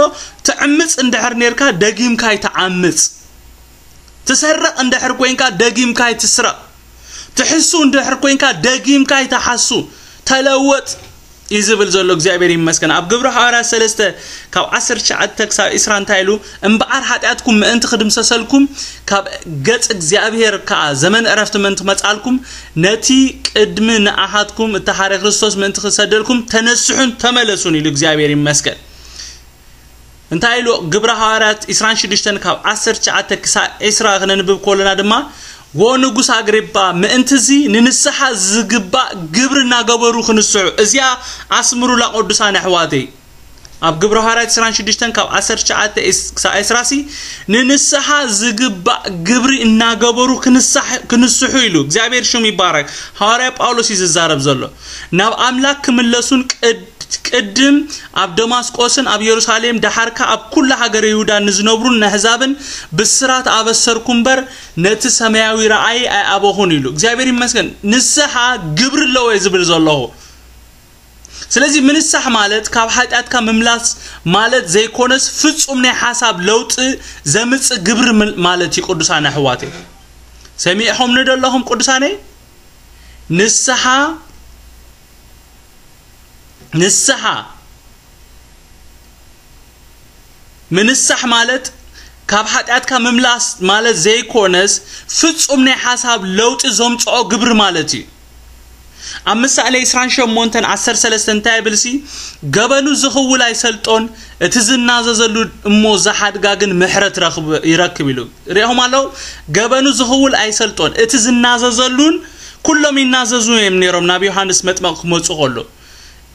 ትዕምጽ እንድሕር ኔርካ ደጊምካ ኣይትዓምጽ። ትሰርቕ እንድሕር ኮይንካ ደጊምካ ኣይትስረቕ። ትሕሱ እንድሕር ኮይንካ ደጊምካ ኣይትሓሱ። ተለወጥ እዩ ዝብል ዘሎ። እግዚኣብሔር ይመስገን። ኣብ ግብሪ ሃዋርያት ሰለስተ ካብ ዓሰርተ ትሽዓተ ክሳብ ዕስራ እንታይ ኢሉ? እምበኣር ሓጢኣትኩም ምእንቲ ክድምሰሰልኩም ካብ ገጽ እግዚኣብሔር ከኣ ዘመን ዕረፍቲ ምእንቲ ክመጻልኩም ነቲ ቅድሚ ንኣኻትኩም እተሓረ ክርስቶስ ምእንቲ ክሰደልኩም ተነስሑን ተመለሱን ኢሉ እግዚኣብሔር ይመስገን። እንታይ ኢሉ? ግብረ ሃዋርያት ዕስራን ሽዱሽተን ካብ ዓሰርተ ትሽዓተ ክሳብ ዕስራ ክነንብብ ከለና ድማ፣ "ወ ንጉስ ኣግሪጳ፣ ምእንትዚ ንንስሓ ዝግባእ ግብሪ እናገበሩ ክንስሑ"፣ እዚኣ ኣስምሩላ ቅዱሳን ኣሕዋተይ። ኣብ ግብረ ሃዋርያት ዕስራን ሽዱሽተን ካብ ዓሰርተ ትሽዓተ ክሳብ ዕስራ ሲ፣ ንንስሓ ዝግባእ ግብሪ እናገበሩ ክንሳሕ-፣ ክንስሑ ኢሉ። እግዚኣብሔር ሽሙ ይባረክ። ሃዋርያ ጳውሎስ እዩ ዝዛረብ ዘሎ። ናብ ኣምላክ ክምለሱን ቅድ-፣ ቅድም ኣብ ደማስቆስን ኣብ የሩሳሌም፣ ደሓርካ ኣብ ኩላ ሃገረ ይሁዳ ንዝነብሩን ነሕዛብን ብስራት ኣበሰርኩ እምበር፣ ነቲ ሰማያዊ ረኣይ ኣይኣበኹን ኢሉ። እግዚኣብሔር ይመስገን። ንስሓ ግብሪ ኣለዎ እየ ዝብል ዘለኹ። ስለዚ ምንሳሕ ማለት ካብ ሓጢኣትካ ምምላስ ማለት ዘይኮነስ፣ ፍጹም ናይ ሓሳብ ለውጢ ዘምጽእ ግብሪ ምል-፣ ማለት እዩ። ቅዱሳን ኣሕዋተይ፣ ሰሚዕኹምኒ ዶ ኣለኹም ቅዱሳነይ? ንስሓ፣ ንስሓ፣ ምንሳሕ ማለት ካብ ሓጢኣትካ ምምላስ ማለት ዘይኮነስ፣ ፍጹም ናይ ሓሳብ ለውጢ ዘምጽኦ ግብሪ ማለት እዩ። ኣብ ምሳሌ ዕስራን ሸሞንተን ዓሰርተ ሰለስተ እንታይ ይብልሲ? "ገበኑ ዝኽውል ኣይሰልጦን፣ እቲ ዝናዘዘሉ እሞ ዝሓድጋ ግን ምሕረት ረኽብ-፣ ይረክብ" ኢሉ። ሪኢኹም ኣለዉ? "ገበኑ ዝኽውል ኣይሰልጦን፣ እቲ ዝናዘዘሉን" ኩሎም ይናዘዙ እዮም ነይሮም ናብ ዮሃንስ መጥመቕ ክመጹ ከሎ።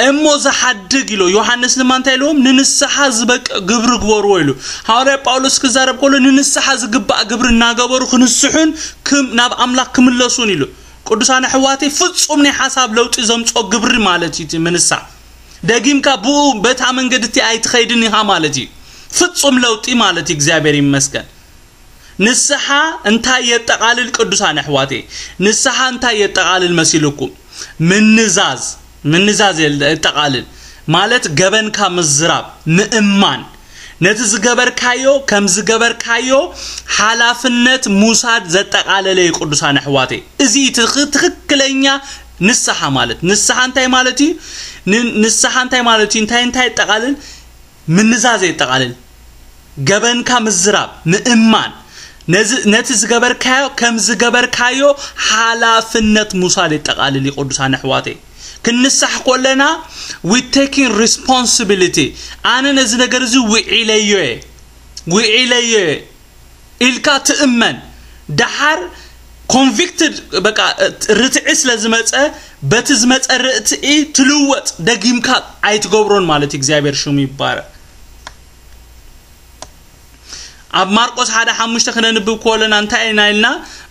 "እሞ ዝሓድግ" ኢሎ። ዮሃንስ ድማ እንታይ ኢልዎም? "ንንስሓ ዝበቅዕ ግብሪ ግበርዎ" ኢሉ። ሃዋርያ ጳውሎስ ክዛረብ ከሎ፣ "ንንስሓ ዝግባእ ግብሪ እናገበሩ ክንስሑን ክም-፣ ናብ ኣምላኽ ክምለሱን" ኢሉ። ቅዱሳን ኣሕዋተይ፣ ፍጹም ናይ ሓሳብ ለውጢ ዘምጽኦ ግብሪ ማለት እዩ እቲ ምንሳሕ። ደጊምካ ብኡ በታ መንገዲ እቲ ኣይትኸይድን ኢኻ ማለት እዩ። ፍጹም ለውጢ ማለት እዩ። እግዚኣብሔር ይመስገን። ንስሓ እንታይ የጠቓልል ቅዱሳን ኣሕዋተይ? ንስሓ እንታይ የጠቓልል መሲልኩም? ምንዛዝ፣ ምንዛዝ የል-፣ የጠቓልል ማለት ገበንካ ምዝራብ፣ ምእማን። ነቲ ዝገበርካዮ ከም ዝገበርካዮ ሓላፍነት ሙሳድ ዘጠቓለለ እዩ ቅዱሳን ኣሕዋተይ። እዚ እዩ ትኽ-፣ ትኽክለኛ ንስሓ ማለት። ንስሓ እንታይ ማለት እዩ? ን-፣ ንስሓ እንታይ ማለት እዩ? እንታይ፣ እንታይ የጠቓልል? ምንዛዝ የጠቓልል። ገበንካ ምዝራብ፣ ምእማን። ነዚ፣ ነቲ ዝገበርካዮ ከም ዝገበርካዮ ሓላፍነት ሙሳድ የጠቓልል እዩ ቅዱሳን ኣሕዋተይ። ክንንሳሕ ከለና we taking responsibility። ኣነ ነዚ ነገር እዚ ውዒለዮ እየ፣ ውዒለዮ እየ ኢልካ ትእመን። ደሓር ኮንቪክትድ፣ በቃ፣ ርትዒ ስለ ዝመጸ፣ በቲ ዝመጸ ርትዒ ትልወጥ፣ ደጊምካ ኣይትገብሮን ማለት እዩ። እግዚኣብሔር ሽሙ ይባረክ። ኣብ ማርቆስ ሓደ ሓሙሽተ ክነንብብ ከለና እንታይ ኢና ኢልና?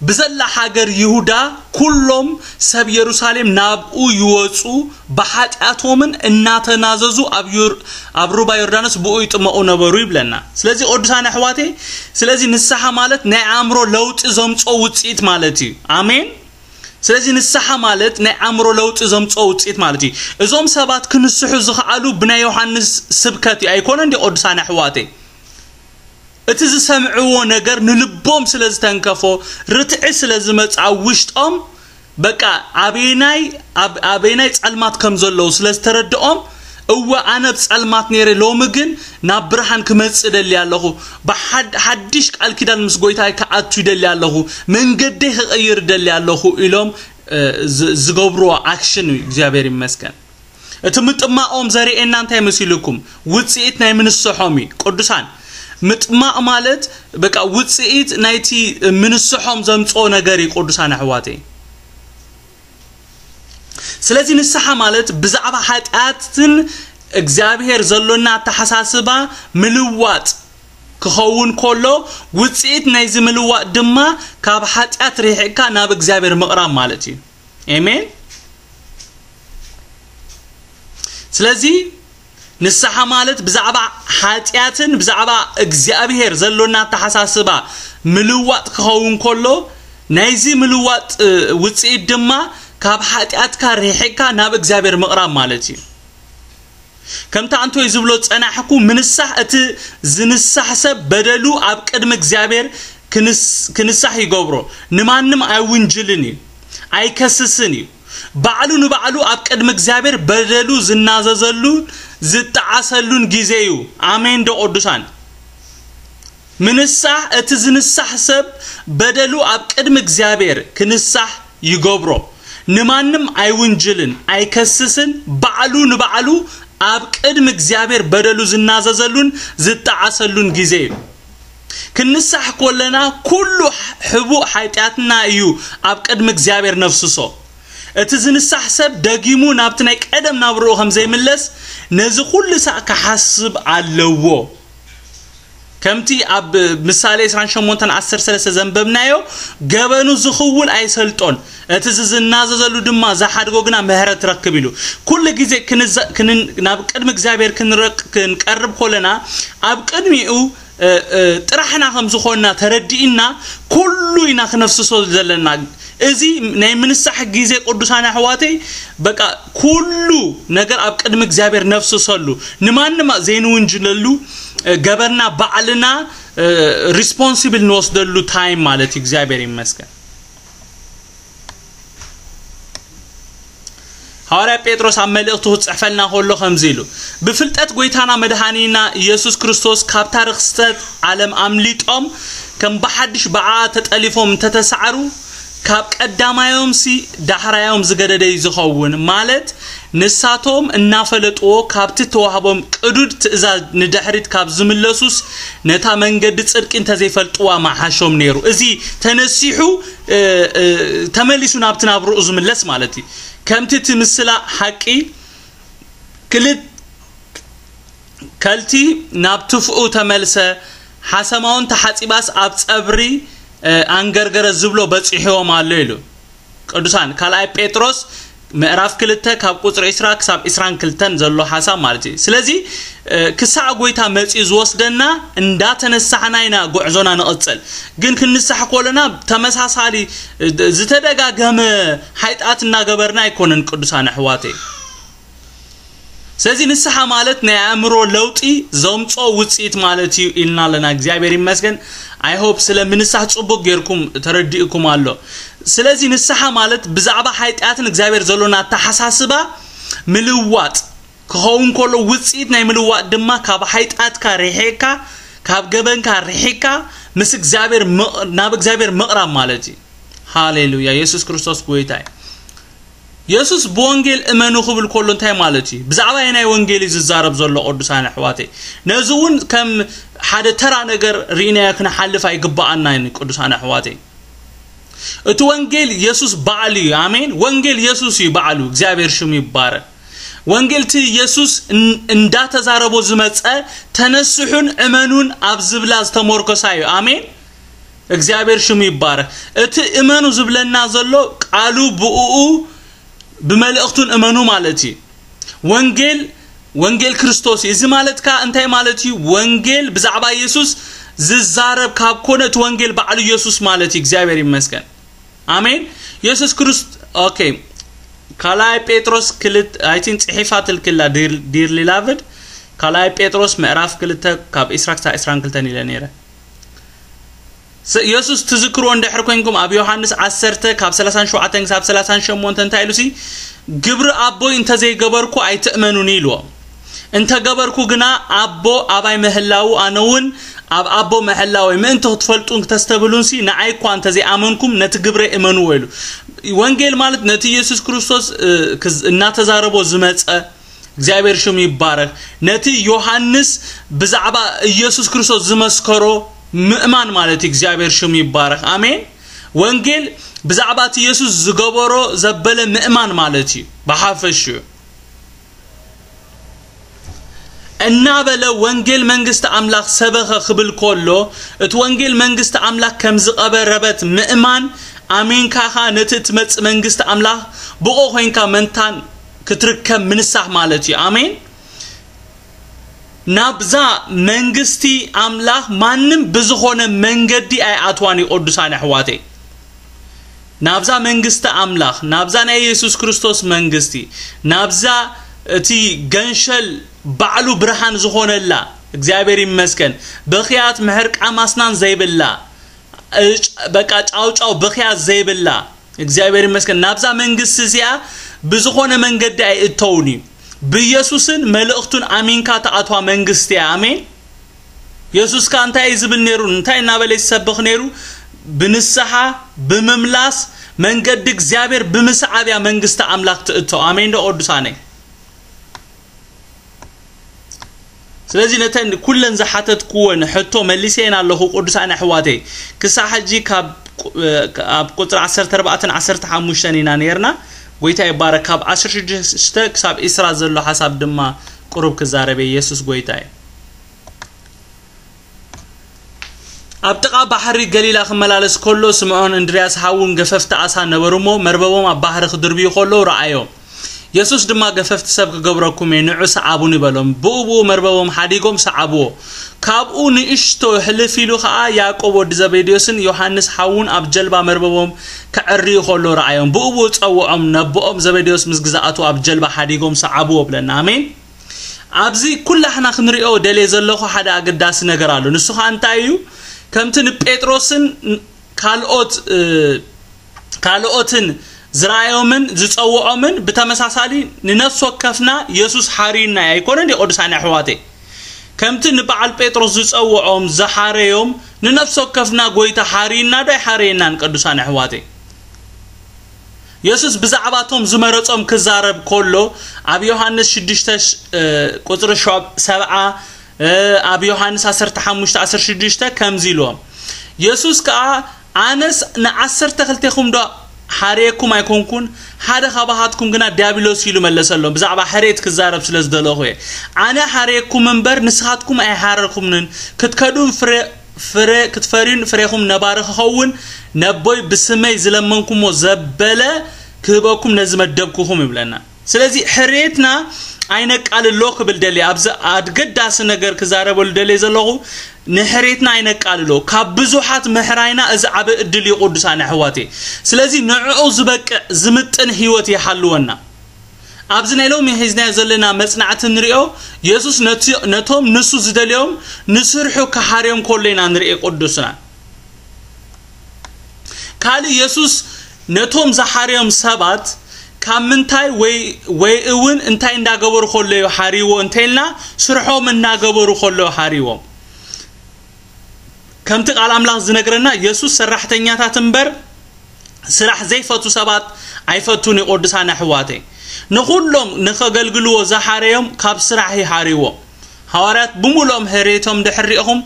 ብዘላ ሃገር ይሁዳ ኩሎም ሰብ የሩሳሌም ናብኡ ይወጹ፣ ብሓጢኣቶምን እናተናዘዙ ኣብ ዮር-፣ ኣብ ሩባ ዮርዳኖስ ብኡ ይጥመቑ ነበሩ ይብለና። ስለዚ ቅዱሳን ኣሕዋተይ፣ ስለዚ ንስሓ ማለት ናይ ኣእምሮ ለውጢ ዘምጽኦ ውጽኢት ማለት እዩ። ኣሜን። ስለዚ ንስሓ ማለት ናይ ኣእምሮ ለውጢ ዘምጽኦ ውጽኢት ማለት እዩ። እዞም ሰባት ክንስሑ ዝኸኣሉ ብናይ ዮሃንስ ስብከት እዩ፣ ኣይኮነን ድዩ ቅዱሳን ኣሕዋተይ? እቲ ዝሰምዕዎ ነገር ንልቦም ስለ ዝተንከፎ፣ ርትዒ ስለ ዝመጽእ ኣብ ውሽጦም፣ በቃ፣ ኣበየናይ፣ ኣብ-፣ ኣበየናይ ጸልማት ከም ዘለዉ ስለ ዝተረድኦም፣ "እወ፣ ኣነ ኣብ ጸልማት ነይረ፣ ሎሚ ግን ናብ ብርሃን ክመጽእ እደሊ ኣለኹ፣ ብሓድ-፣ ሓድሽ ቃል ኪዳን ምስ ጎይታይ ክኣቱ ይደሊ ኣለኹ፣ መንገደይ ክቕይር እደሊ ኣለኹ" ኢሎም፣ እ፣ ዝ-፣ ዝገብርዎ ኣክሽን እዩ። እግዚኣብሔር ይመስገን። እቲ ምጥማቖም ዘርእየና እንታይ መሲልኩም? ውጽኢት ናይ ምንስሖም እዩ። ቅዱሳን፣ ምጥማቕ ማለት በቃ ውጽኢት ናይቲ ምንስሖም ዘምጽኦ ነገር እዩ። ቅዱሳን ኣሕዋተይ፣ ስለዚ ንስሓ ማለት ብዛዕባ ሓጢኣትን እግዚኣብሔር ዘሎና ኣተሓሳስባ ምልዋጥ ክኸውን ከሎ፣ ውጽኢት ናይዚ ምልዋጥ ድማ ካብ ሓጢኣት ርሒቕካ ናብ እግዚኣብሔር ምቕራብ ማለት እዩ። ኤሜን። ስለዚ ንስሓ ማለት ብዛዕባ ሓጢኣትን ብዛዕባ እግዚኣብሔር ዘሎና ኣተሓሳስባ ምልዋጥ ክኸውን ከሎ፣ ናይዚ ምልዋጥ፣ እ፣ ውጽኢት ድማ ካብ ሓጢኣትካ ርሒቕካ ናብ እግዚኣብሔር ምቕራብ ማለት እዩ። ከምታ ኣንቶይ ዝብሎ ጸናሕኩ፣ ምንሳሕ፣ እቲ ዝንሳሕ ሰብ በደሉ ኣብ ቅድሚ እግዚኣብሔር ክንስ-፣ ክንሳሕ ይገብሮ። ንማንም ኣይውንጅልን እዩ፣ ኣይከስስን እዩ። ባዕሉ ንባዕሉ ኣብ ቅድሚ እግዚኣብሔር በደሉ ዝናዘዘሉ፣ ዝጠዓሰሉን ግዜ እዩ። ኣሜን ዶ ቅዱሳን? ምንሳሕ፣ እቲ ዝንሳሕ ሰብ በደሉ ኣብ ቅድሚ እግዚኣብሔር ክንሳሕ ይገብሮ። ንማንም ኣይውንጅልን፣ ኣይከስስን፣ ባዕሉ ንባዕሉ ኣብ ቅድሚ እግዚኣብሔር በደሉ ዝናዘዘሉን ዝጠዓሰሉን ግዜ እዩ። ክንሳሕ ከለና ኩሉ ሕቡእ ሓጢኣትና እዩ ኣብ ቅድሚ እግዚኣብሔር ነፍስሶ። እቲ ዝንሳሕ ሰብ ደጊሙ ናብቲ ናይ ቀደም ናብርኡ ከም ዘይምለስ ነዚ ኩሉ ሳዕ ክሓስብ ኣለዎ። ከምቲ ኣብ ምሳሌ ዕስራን ሸሞንተን ዓሰርተ ሰለስተ ዘንበብናዮ፣ "ገበኑ ዝኽውል ኣይሰልጦን፣ እቲ ዝናዘዘሉ ድማ ዝሓድጎ ግና ምሕረት ትረክብ" ኢሉ። ኩሉ ግዜ ክንዘ-፣ ክንን-፣ ናብ ቅድሚ እግዚኣብሔር ክንረቅ-፣ ክንቀርብ ኮለና፣ ኣብ ቅድሚኡ፣ እ፣ እ፣ ጥራሕና ከም ዝኾንና ተረዲእና፣ ኩሉ ኢና ክነፍስሶ ዘለና። እዚ ናይ ምንሳሕ ግዜ ቅዱሳን ኣሕዋተይ፣ በቃ ኩሉ ነገር ኣብ ቅድሚ እግዚኣብሔር ነፍስሰሉ፣ ንማንም ዘይንውንጅለሉ፣ እ፣ ገበርና ባዕልና፣ እ፣ ሪስፖንሲብል ንወስደሉ ታይም ማለት እዩ። እግዚኣብሔር ይመስገን። ሃዋርያ ጴጥሮስ ኣብ መልእኽቱ ክጽሕፈልና ከሎ ከምዚ ኢሉ፣ "ብፍልጠት ጐይታና መድኃኒና ኢየሱስ ክርስቶስ ካብታ ርኽሰት ዓለም ኣምሊጦም ከም ብሓድሽ ብኣ ተጠሊፎም እንተተሳዕሩ፣ ካብ ቀዳማዮምሲ ዳሕራዮም ዝገደደ እዩ ዝኸውን" ማለት፣ ንሳቶም እናፈለጥዎ ካብቲ ተዋህቦም ቅዱድ ትእዛዝ ንድሕሪት ካብ ዝምለሱስ፣ ነታ መንገዲ ጽድቂ እንተዘይፈልጥዋ ምሓሾም ነይሩ። እዚ ተነሲሑ፣ እ፣ እ፣ ተመሊሱ ናብቲ ናብርኡ ዝምለስ ማለት እዩ። ከምቲ እቲ ምስላ ሓቂ ክልት-፣ ከልቲ ናብ ትፍኡ ተመልሰ፣ ሓሰማውን ተሓጺባስ ኣብ ጸብሪ፣ እ፣ ኣንገርገረ ዝብሎ በጺሕዎም ኣሎ ኢሉ። ቅዱሳን፣ ካልኣይ ጴጥሮስ ምዕራፍ ክልተ ካብ ቁጽሪ ዕስራ ክሳብ ዕስራን ክልተን ዘሎ ሓሳብ ማለት እዩ። ስለዚ፣ እ፣ ክሳዕ ጐይታ መጺኡ ዝወስደና እንዳተነሳሕና ኢና ጉዕዞና ንቕጽል። ግን ክንንሳሕ ከለና ተመሳሳሊ፣ እ፣ ዝተደጋገመ ሓጢኣት እናገበርና ኣይኮነን ቅዱሳን ኣሕዋተይ። ስለዚ ንስሓ ማለት ናይ ኣእምሮ ለውጢ ዘምጾ ውጽኢት ማለት እዩ ኢልና ኣለና። እግዚኣብሔር ይመስገን። I hope ስለ ምንሳሕ ጽቡቅ ጌርኩም ተረዲእኩም ኣሎ። ስለዚ ንስሓ ማለት ብዛዕባ ሓጢኣትን እግዚኣብሔር ዘሎና ኣተሓሳስባ ምልዋጥ ክኸውን ከሎ፣ ውጽኢት ናይ ምልዋጥ ድማ ካብ ሓጢኣትካ ርሒቕካ፣ ካብ ገበንካ ርሒቕካ፣ ምስ እግዚኣብሔር ምቕ-፣ ናብ እግዚኣብሔር ምቕራብ ማለት እዩ። ሃሌሉያ! የሱስ ክርስቶስ ጐይታ እዩ። የሱስ ብወንጌል እመኑ ክብል ከሎ እንታይ ማለት እዩ? ብዛዕባ ናይ ወንጌል እዩ ዝዛረብ ዘሎ ቅዱሳን ኣሕዋተይ። ነዚ እውን ከም ሓደ ተራ ነገር ርኢናዮ ክንሓልፍ ኣይግባኣና እዩ ቅዱሳን ኣሕዋተይ። እቲ ወንጌል የሱስ ባዕሉ እዩ። ኣሜን። ወንጌል የሱስ እዩ ባዕሉ። እግዚኣብሔር ሽሙ ይባረክ። ወንጌል እቲ የሱስ እን-፣ እንዳተዛረቦ ዝመጸ ተነስሑን እመኑን ኣብ ዝብላ ዝተሞርኮሳ እዩ። ኣሜን። እግዚኣብሔር ሽሙ ይባረክ። እቲ እመኑ ዝብለና ዘሎ ቃሉ ብእኡ ብመልእኽቱን እመኑ ማለት እዩ። ወንጌል፣ ወንጌል ክርስቶስ እዩ። እዚ ማለት ከኣ እንታይ ማለት እዩ? ወንጌል ብዛዕባ የሱስ ዝዛረብ ካብ ኮነ እቲ ወንጌል ባዕሉ የሱስ ማለት እዩ። እግዚኣብሔር ይመስገን። ኣሜን። የሱስ ክርስ-፣ ኦኬ። ካልኣይ ጴጥሮስ ክልተ፣ I think ጽሒፋትልክላ፣ ዲር-፣ ዲርሊ ላቭድ። ካልኣይ ጴጥሮስ ምዕራፍ ክልተ ካብ ዕስራ ክሳብ ዕስራን ክልተን ኢለ ነይረ። ስ-፣ የሱስ ትዝክርዎ እንድሕር ኮንኩም ኣብ ዮሃንስ ዓሰርተ ካብ ሰላሳን ሸውዓተን ክሳብ ሰላሳን ሸሞንተን እንታይ ኢሉሲ? "ግብሪ ኣቦይ እንተዘይገበርኩ ኣይትእመኑኒ" ኢልዎ። "እንተገበርኩ ግና ኣቦ ኣባይ ምህላዉ ኣነ እውን ኣብ ኣቦ ምህላወይ ምእንቲ ክትፈልጡን ክተስተብህሉንሲ ንዓይ እኳ እንተዘይኣመንኩም ነቲ ግብረይ እመንዎ" ኢሉ። ወንጌል ማለት ነቲ የሱስ ክርስቶስ፣ እ፣ ክዝ-፣ እናተዛረቦ ዝመጸ እግዚኣብሔር ሽሙ ይባረክ። ነቲ ዮሃንስ ብዛዕባ ኢየሱስ ክርስቶስ ዝመስከሮ ምእማን ማለት እዩ። እግዚኣብሔር ሽሙ ይባረክ። ኣሜን። ወንጌል ብዛዕባ እቲ ኢየሱስ ዝገበሮ ዘበለ ምእማን ማለት እዩ። ብሓፈሽኡ እናበለ ወንጌል መንግስቲ ኣምላኽ ሰበኸ ክብል ከሎ፣ እቲ ወንጌል መንግስቲ ኣምላኽ ከም ዝቐበረበት ምእማን፣ ኣሚንካ ኸኣ ነቲ እትመጽእ መንግስቲ ኣምላኽ ብቑ ኮይንካ መንታን ክትርከብ ምንሳሕ ማለት እዩ። ኣሜን። ናብዛ መንግስቲ ኣምላኽ ማንም ብዝኾነ መንገዲ ኣይኣትዋን እዩ፣ ቅዱሳን ኣሕዋተይ። ናብዛ መንግስቲ ኣምላኽ፣ ናብዛ ናይ የሱስ ክርስቶስ መንግስቲ፣ ናብዛ እቲ ገንሸል ባዕሉ ብርሃን ዝኾነላ፣ እግዚኣብሔር ይመስገን፣ ብኽያት ምሕርቃም ኣስናን ዘይብላ፣ እ፣ ጭ-፣ በቃ ጫውጫው ብኽያት ዘይብላ፣ እግዚኣብሔር ይመስገን፣ ናብዛ መንግስቲ እዚኣ ብዝኾነ መንገዲ ኣይእተውን እዩ። ብኢየሱስን መልእኽቱን ኣሚንካ ትኣትዋ መንግስቲ እያ። ኣሜን። የሱስ ከኣ እንታይ እዩ ዝብል ነይሩ? እንታይ እናበለ ይሰብኽ ነይሩ? ብንስሓ፣ ብምምላስ፣ መንገዲ እግዚኣብሔር ብምስዓብ እያ መንግስቲ ኣምላኽ ትእቶ። ኣሜን ዶ ቅዱሳነይ? ስለዚ ነተን ኩለን ዝሓተትኩወን ሕቶ መሊሰየን ኣለኹ ቅዱሳን ኣሕዋተይ። ክሳብ ሕጂ ካብ ቁ-፣ ኣብ ቁጽሪ ዓሰርተ ኣርባዕተን ዓሰርተ ሓሙሽተን ኢና ነይርና። ጎይታ ይባረክ። ካብ ዓሰርተ ሽዱሽተ ክሳብ ዕስራ ዘሎ ሓሳብ ድማ ቁሩብ ክዛረብ እየ። ኢየሱስ ጎይታ እዩ። ኣብ ጥቓ ባሕሪ ገሊላ ክመላለስ ከሎ፣ ስምዖን እንድርያስ ሓውን ገፈፍቲ ዓሳ ነበሩ እሞ፣ መርበቦም ኣብ ባሕሪ ክድርብዩ ከለዉ ረኣዮም። የሱስ ድማ፣ "ገፈፍቲ ሰብ ክገብረኩም እየ፣ ንዑ ሰዓቡኒ" በሎም። ብኡ ብኡ መርበቦም ሓዲጎም ሰዓብዎ። ካብኡ ንእሽቶ ሕልፍ ኢሉ ኸኣ፣ ያዕቆብ ወዲ ዘቤድዮስን ዮሃንስ ሓውን ኣብ ጀልባ መርበቦም ከዐርዩ ከሎ ረኣዮም። ብኡ ብኡ ጸውዖም፣ ነቦኦም ዘቤድዮስ ምስ ግዛኣቱ ኣብ ጀልባ ሓዲጎም ሰዓብዎ ብለና። ኣሜን። ኣብዚ ኩላሕና ክንሪኦ ደልየ ዘለኹ ሓደ ኣገዳሲ ነገር ኣሎ። ንሱ ኸኣ እንታይ እዩ? ከምቲ ንጴጥሮስን ካልኦት፣ እ፣ ካልኦትን ዝረኣዮምን ዝጸውዖምን ብተመሳሳሊ ንነፍሲ ወከፍና የሱስ ሓርዩና እዩ። ኣይኮነን ድዩ ቅዱሳን ኣሕዋተይ? ከምቲ ንበዓል ጴጥሮስ ዝጸውዖም ዝሓረዮም ንነፍሲ ወከፍና ጎይታ ሓርዩና ዶ ኣይሓረየናን ቅዱሳን ኣሕዋተይ? የሱስ ብዛዕባቶም ዝመረጾም ክዛረብ ከሎ ኣብ ዮሃንስ ሽዱሽተ ሽ-፣ እ፣ ቁጽሪ ሸብ-፣ ሰብዓ፣ እ፣ ኣብ ዮሃንስ ዓሰርተ ሓሙሽተ ዓሰርተ ሽዱሽተ ከምዚ ኢልዎም። የሱስ ከኣ፣ "ኣነስ ንዓሰርተ ክልቴኹም ዶ ሓርየኩም ኣይኮንኩን? ሓደ ካባኻትኩም ግና ዲያብሎስ" ኢሉ መለሰሎም። ብዛዕባ ሕርየት ክዛረብ ስለ ዝደለኹ እየ። "ኣነ ሓርየኩም እምበር ንስኻትኩም ኣይሓረርኩምንን። ክትከዱን ፍረ፣ ፍረ ክትፈርዩን ፍሬኹም ነባሪ ክኸውን ነቦይ ብስመይ ዝለመንኩሞ ዘበለ ክህበኩም ነዚ መደብኩኹም" ይብለና። ስለዚ ሕርየትና ኣይነቃልሎ ክብል ደልየ። ኣብዚ ኣገዳሲ ነገር ክዛረበሉ ደልየ ዘለኹ፣ ንሕርየትና ኣይነቃልሎ። ካብ ብዙሓት ምሕራይና እዚ ዓቢ ዕድል እዩ፣ ቅዱሳን ኣሕዋተይ። ስለዚ ንዕኡ ዝበቅዕ ዝምጥን ህይወት ይሃልወና። ኣብዚ ናይ ሎሚ ሒዝናዮ ዘለና መጽናዕቲ ንሪኦ፣ የሱስ ነቲ-፣ ነቶም ንሱ ዝደልዮም ንስርሑ ክሓርዮም ከሎ ኢና ንርኢ፣ ቅዱስና። ካልእ የሱስ ነቶም ዝሓርዮም ሰባት ካብ ምንታይ ወይ፣ ወይ እውን እንታይ እንዳገበሩ ከለዩ ሓርይዎ እንተኢልና፣ ስርሖም እናገበሩ ከለዩ ሓርይዎም። ከምቲ ቃል ኣምላኽ ዝነግረና፣ የሱስ ሰራሕተኛታት እምበር ስራሕ ዘይፈቱ ሰባት ኣይፈቱን እዩ፣ ቅዱሳን ኣሕዋተይ። ንኹሎም ንኸገልግልዎ ዝሓረዮም ካብ ስራሕ እዩ ሓርይዎም። ሃዋርያት ብምሉኦም ሕርየቶም ድሕር ሪእኹም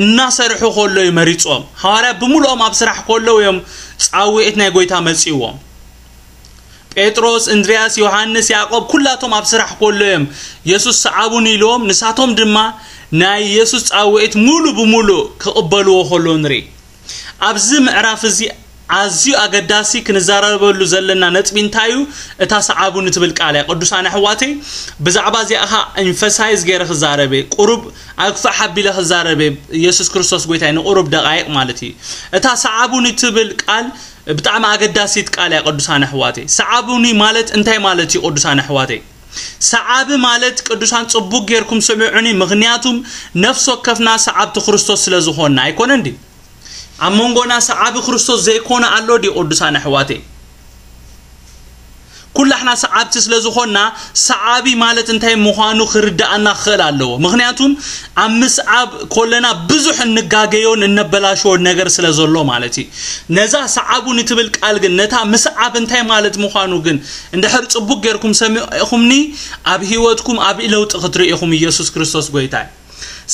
እናሰርሑ ከለዩ መሪጽዎም። ሃዋርያት ብምሉኦም ኣብ ስራሕ ከለዉ እዮም ጻውዒት ናይ ጎይታ መጺእዎም። ጴጥሮስ፣ እንድርያስ፣ ዮሃንስ፣ ያዕቆብ ኩላቶም ኣብ ስራሕ ከለዉ እዮም የሱስ ሰዓቡኒ ኢልዎም። ንሳቶም ድማ ናይ የሱስ ጻውዒት ሙሉ ብምሉእ ክቕበልዎ ከለዉ ንርኢ። ኣብዚ ምዕራፍ እዚ ኣዝዩ ኣገዳሲ ክንዛረበሉ ዘለና ነጥቢ እንታይ እዩ? እታ ሰዓቡኒ ትብል ቃል እያ። ቅዱሳን ኣሕዋተይ፣ ብዛዕባ እዚኣ ኸኣ ኤምፈሳይዝ ገይረ ክዛረብ እየ። ቁሩብ ኣግፋሕ ኣቢለ ክዛረብ እየ። የሱስ ክርስቶስ ጎይታይ ንቁሩብ ደቃይቕ ማለት እዩ። እታ ሰዓቡኒ ትብል ቃል ብጣዕሚ ኣገዳሲት ቃል እያ። ቅዱሳን ኣሕዋተይ፣ ሰዓቡኒ ማለት እንታይ ማለት እዩ? ቅዱሳን ኣሕዋተይ፣ ሰዓቢ ማለት፣ ቅዱሳን ጽቡቅ ጌርኩም ስምዑኒ፣ ምኽንያቱም ነፍሲ ወከፍና ሰዓብቲ ክርስቶስ ስለ ዝኾንና። ኣይኮነን ድዩ? ኣብ መንጎና ሰዓቢ ክርስቶስ ዘይኮነ ኣሎ ድዩ? ቅዱሳን ኣሕዋተይ፣ ኩላሕና ሰዓብቲ ስለ ዝኾንና፣ ሰዓቢ ማለት እንታይ ምዃኑ ክርድኣና ክኽእል ኣለዎ። ምኽንያቱም ኣብ ምስዓብ ኮለና ብዙሕ እንጋገዮን እነበላሸዎን ነገር ስለ ዘሎ ማለት እዩ። ነዛ ሰዓቡኒ ትብል ቃል ግን፣ ነታ ምስዓብ እንታይ ማለት ምዃኑ ግን እንድሕር ጽቡቅ ጌርኩም ሰሚዕኹምኒ፣ ኣብ ህይወትኩም ኣብ ለውጢ ክትርእዩ ኢኹም። ኢየሱስ ክርስቶስ ጎይታ እዩ።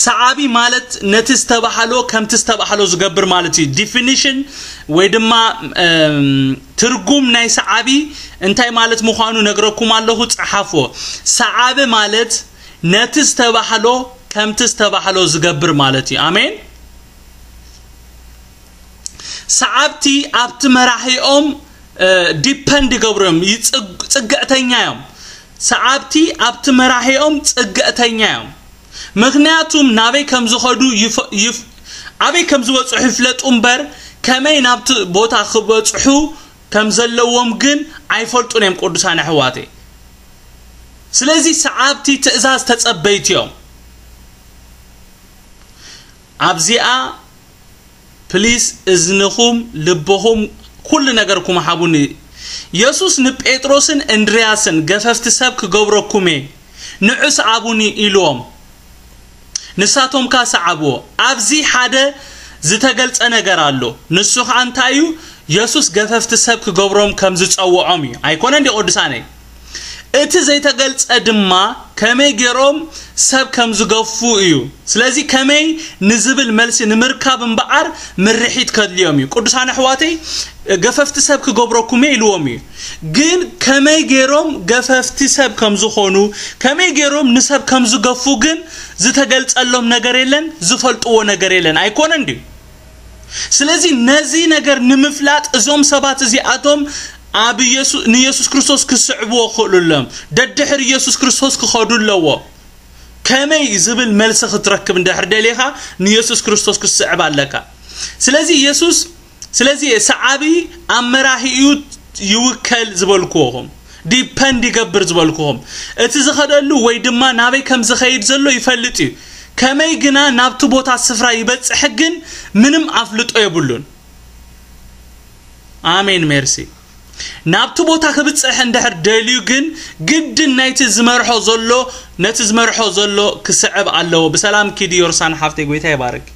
ሰዓቢ ማለት ነቲ ዝተባህሎ ከምቲ ዝተባህሎ ዝገብር ማለት እዩ። ዲፊኒሽን ወይ ድማ፣ እም፣ ትርጉም ናይ ሰዓቢ እንታይ ማለት ምዃኑ ነግረኩም ኣለኹ፣ ጸሓፍዎ። ሰዓቢ ማለት ነቲ ዝተባህሎ ከምቲ ዝተባህሎ ዝገብር ማለት እዩ። ኣሜን። ሰዓብቲ ኣብቲ መራሒኦም፣ እ፣ ዲፐንድ ይገብሩ እዮም። ይጽግ-፣ ጽግዕተኛ እዮም። ሰዓብቲ ኣብቲ መራሒኦም ጽግዕተኛ እዮም። ምኽንያቱም ናበይ ከም ዝኸዱ ይፈ-፣ ይፍ-፣ ኣበይ ከም ዝበጽሑ ይፍለጡ እምበር፣ ከመይ ናብቲ ቦታ ክበጽሑ ከም ዘለዎም ግን ኣይፈልጡን እዮም፣ ቅዱሳን ኣሕዋተይ። ስለዚ ሰዓብቲ ትእዛዝ ተጸበይቲ እዮም። ኣብዚኣ ፕሊስ እዝንኹም፣ ልብኹም፣ ኩሉ ነገርኩም ሃቡኒ። የሱስ ንጴጥሮስን እንድርያስን፣ "ገፈፍቲ ሰብ ክገብረኩም እየ፣ ንዑ ሰዓቡኒ" ኢልዎም። ንሳቶም ከኣ ሰዓብዎ። ኣብዚ ሓደ ዝተገልጸ ነገር ኣሎ። ንሱ ከኣ እንታይ እዩ? የሱስ ገፈፍቲ ሰብ ክገብሮም ከም ዝጸውዖም እዩ። ኣይኮነን ድዩ ቅዱሳነይ? እቲ ዘይተገልጸ ድማ ከመይ ገይሮም ሰብ ከም ዝገፉ እዩ። ስለዚ ከመይ ንዝብል መልሲ ንምርካብ እምበኣር ምርሒት ከድልዮም እዩ። ቅዱሳን ኣሕዋተይ፣ ገፈፍቲ ሰብ ክገብረኩም እየ ኢልዎም እዩ። ግን ከመይ ገይሮም ገፈፍቲ ሰብ ከም ዝኾኑ፣ ከመይ ገይሮም ንሰብ ከም ዝገፉ ግን ዝተገልጸሎም ነገር የለን፣ ዝፈልጥዎ ነገር የለን። ኣይኮነን ድዩ? ስለዚ ነዚ ነገር ንምፍላጥ እዞም ሰባት እዚኣቶም ኣብ ኢየሱስ ንኢየሱስ ክርስቶስ ክስዕብዎ ክኽእሉ ኣለዎም። ደድሕር ኢየሱስ ክርስቶስ ክኸዱ ኣለዎ። ከመይ ዝብል መልሲ ክትረክብ እንድሕር ደሊኻ ንኢየሱስ ክርስቶስ ክትስዕብ ኣለካ። ስለዚ ኢየሱስ ስለዚ ሰዓቢ ኣብ መራሂኡ ይውከል ዝበልኩኹም፣ ዲፐንድ ይገብር ዝበልኩኹም፣ እቲ ዝኸደሉ ወይ ድማ ናበይ ከም ዝኸይድ ዘሎ ይፈልጥ እዩ። ከመይ ግና ናብቲ ቦታ ስፍራ ይበጽሕ ግን ምንም ኣፍልጦ የብሉን። ኣሜን ሜርሲ። ናብቲ ቦታ ክብጽሕ እንድሕር ደልዩ ግን ግድን ናይቲ ዝመርሖ ዘሎ ነቲ ዝመርሖ ዘሎ ክስዕብ ኣለዎ። ብሰላም ኪዲ ዮርሳን ሓፍተይ፣ ጎይታ ይባርክ።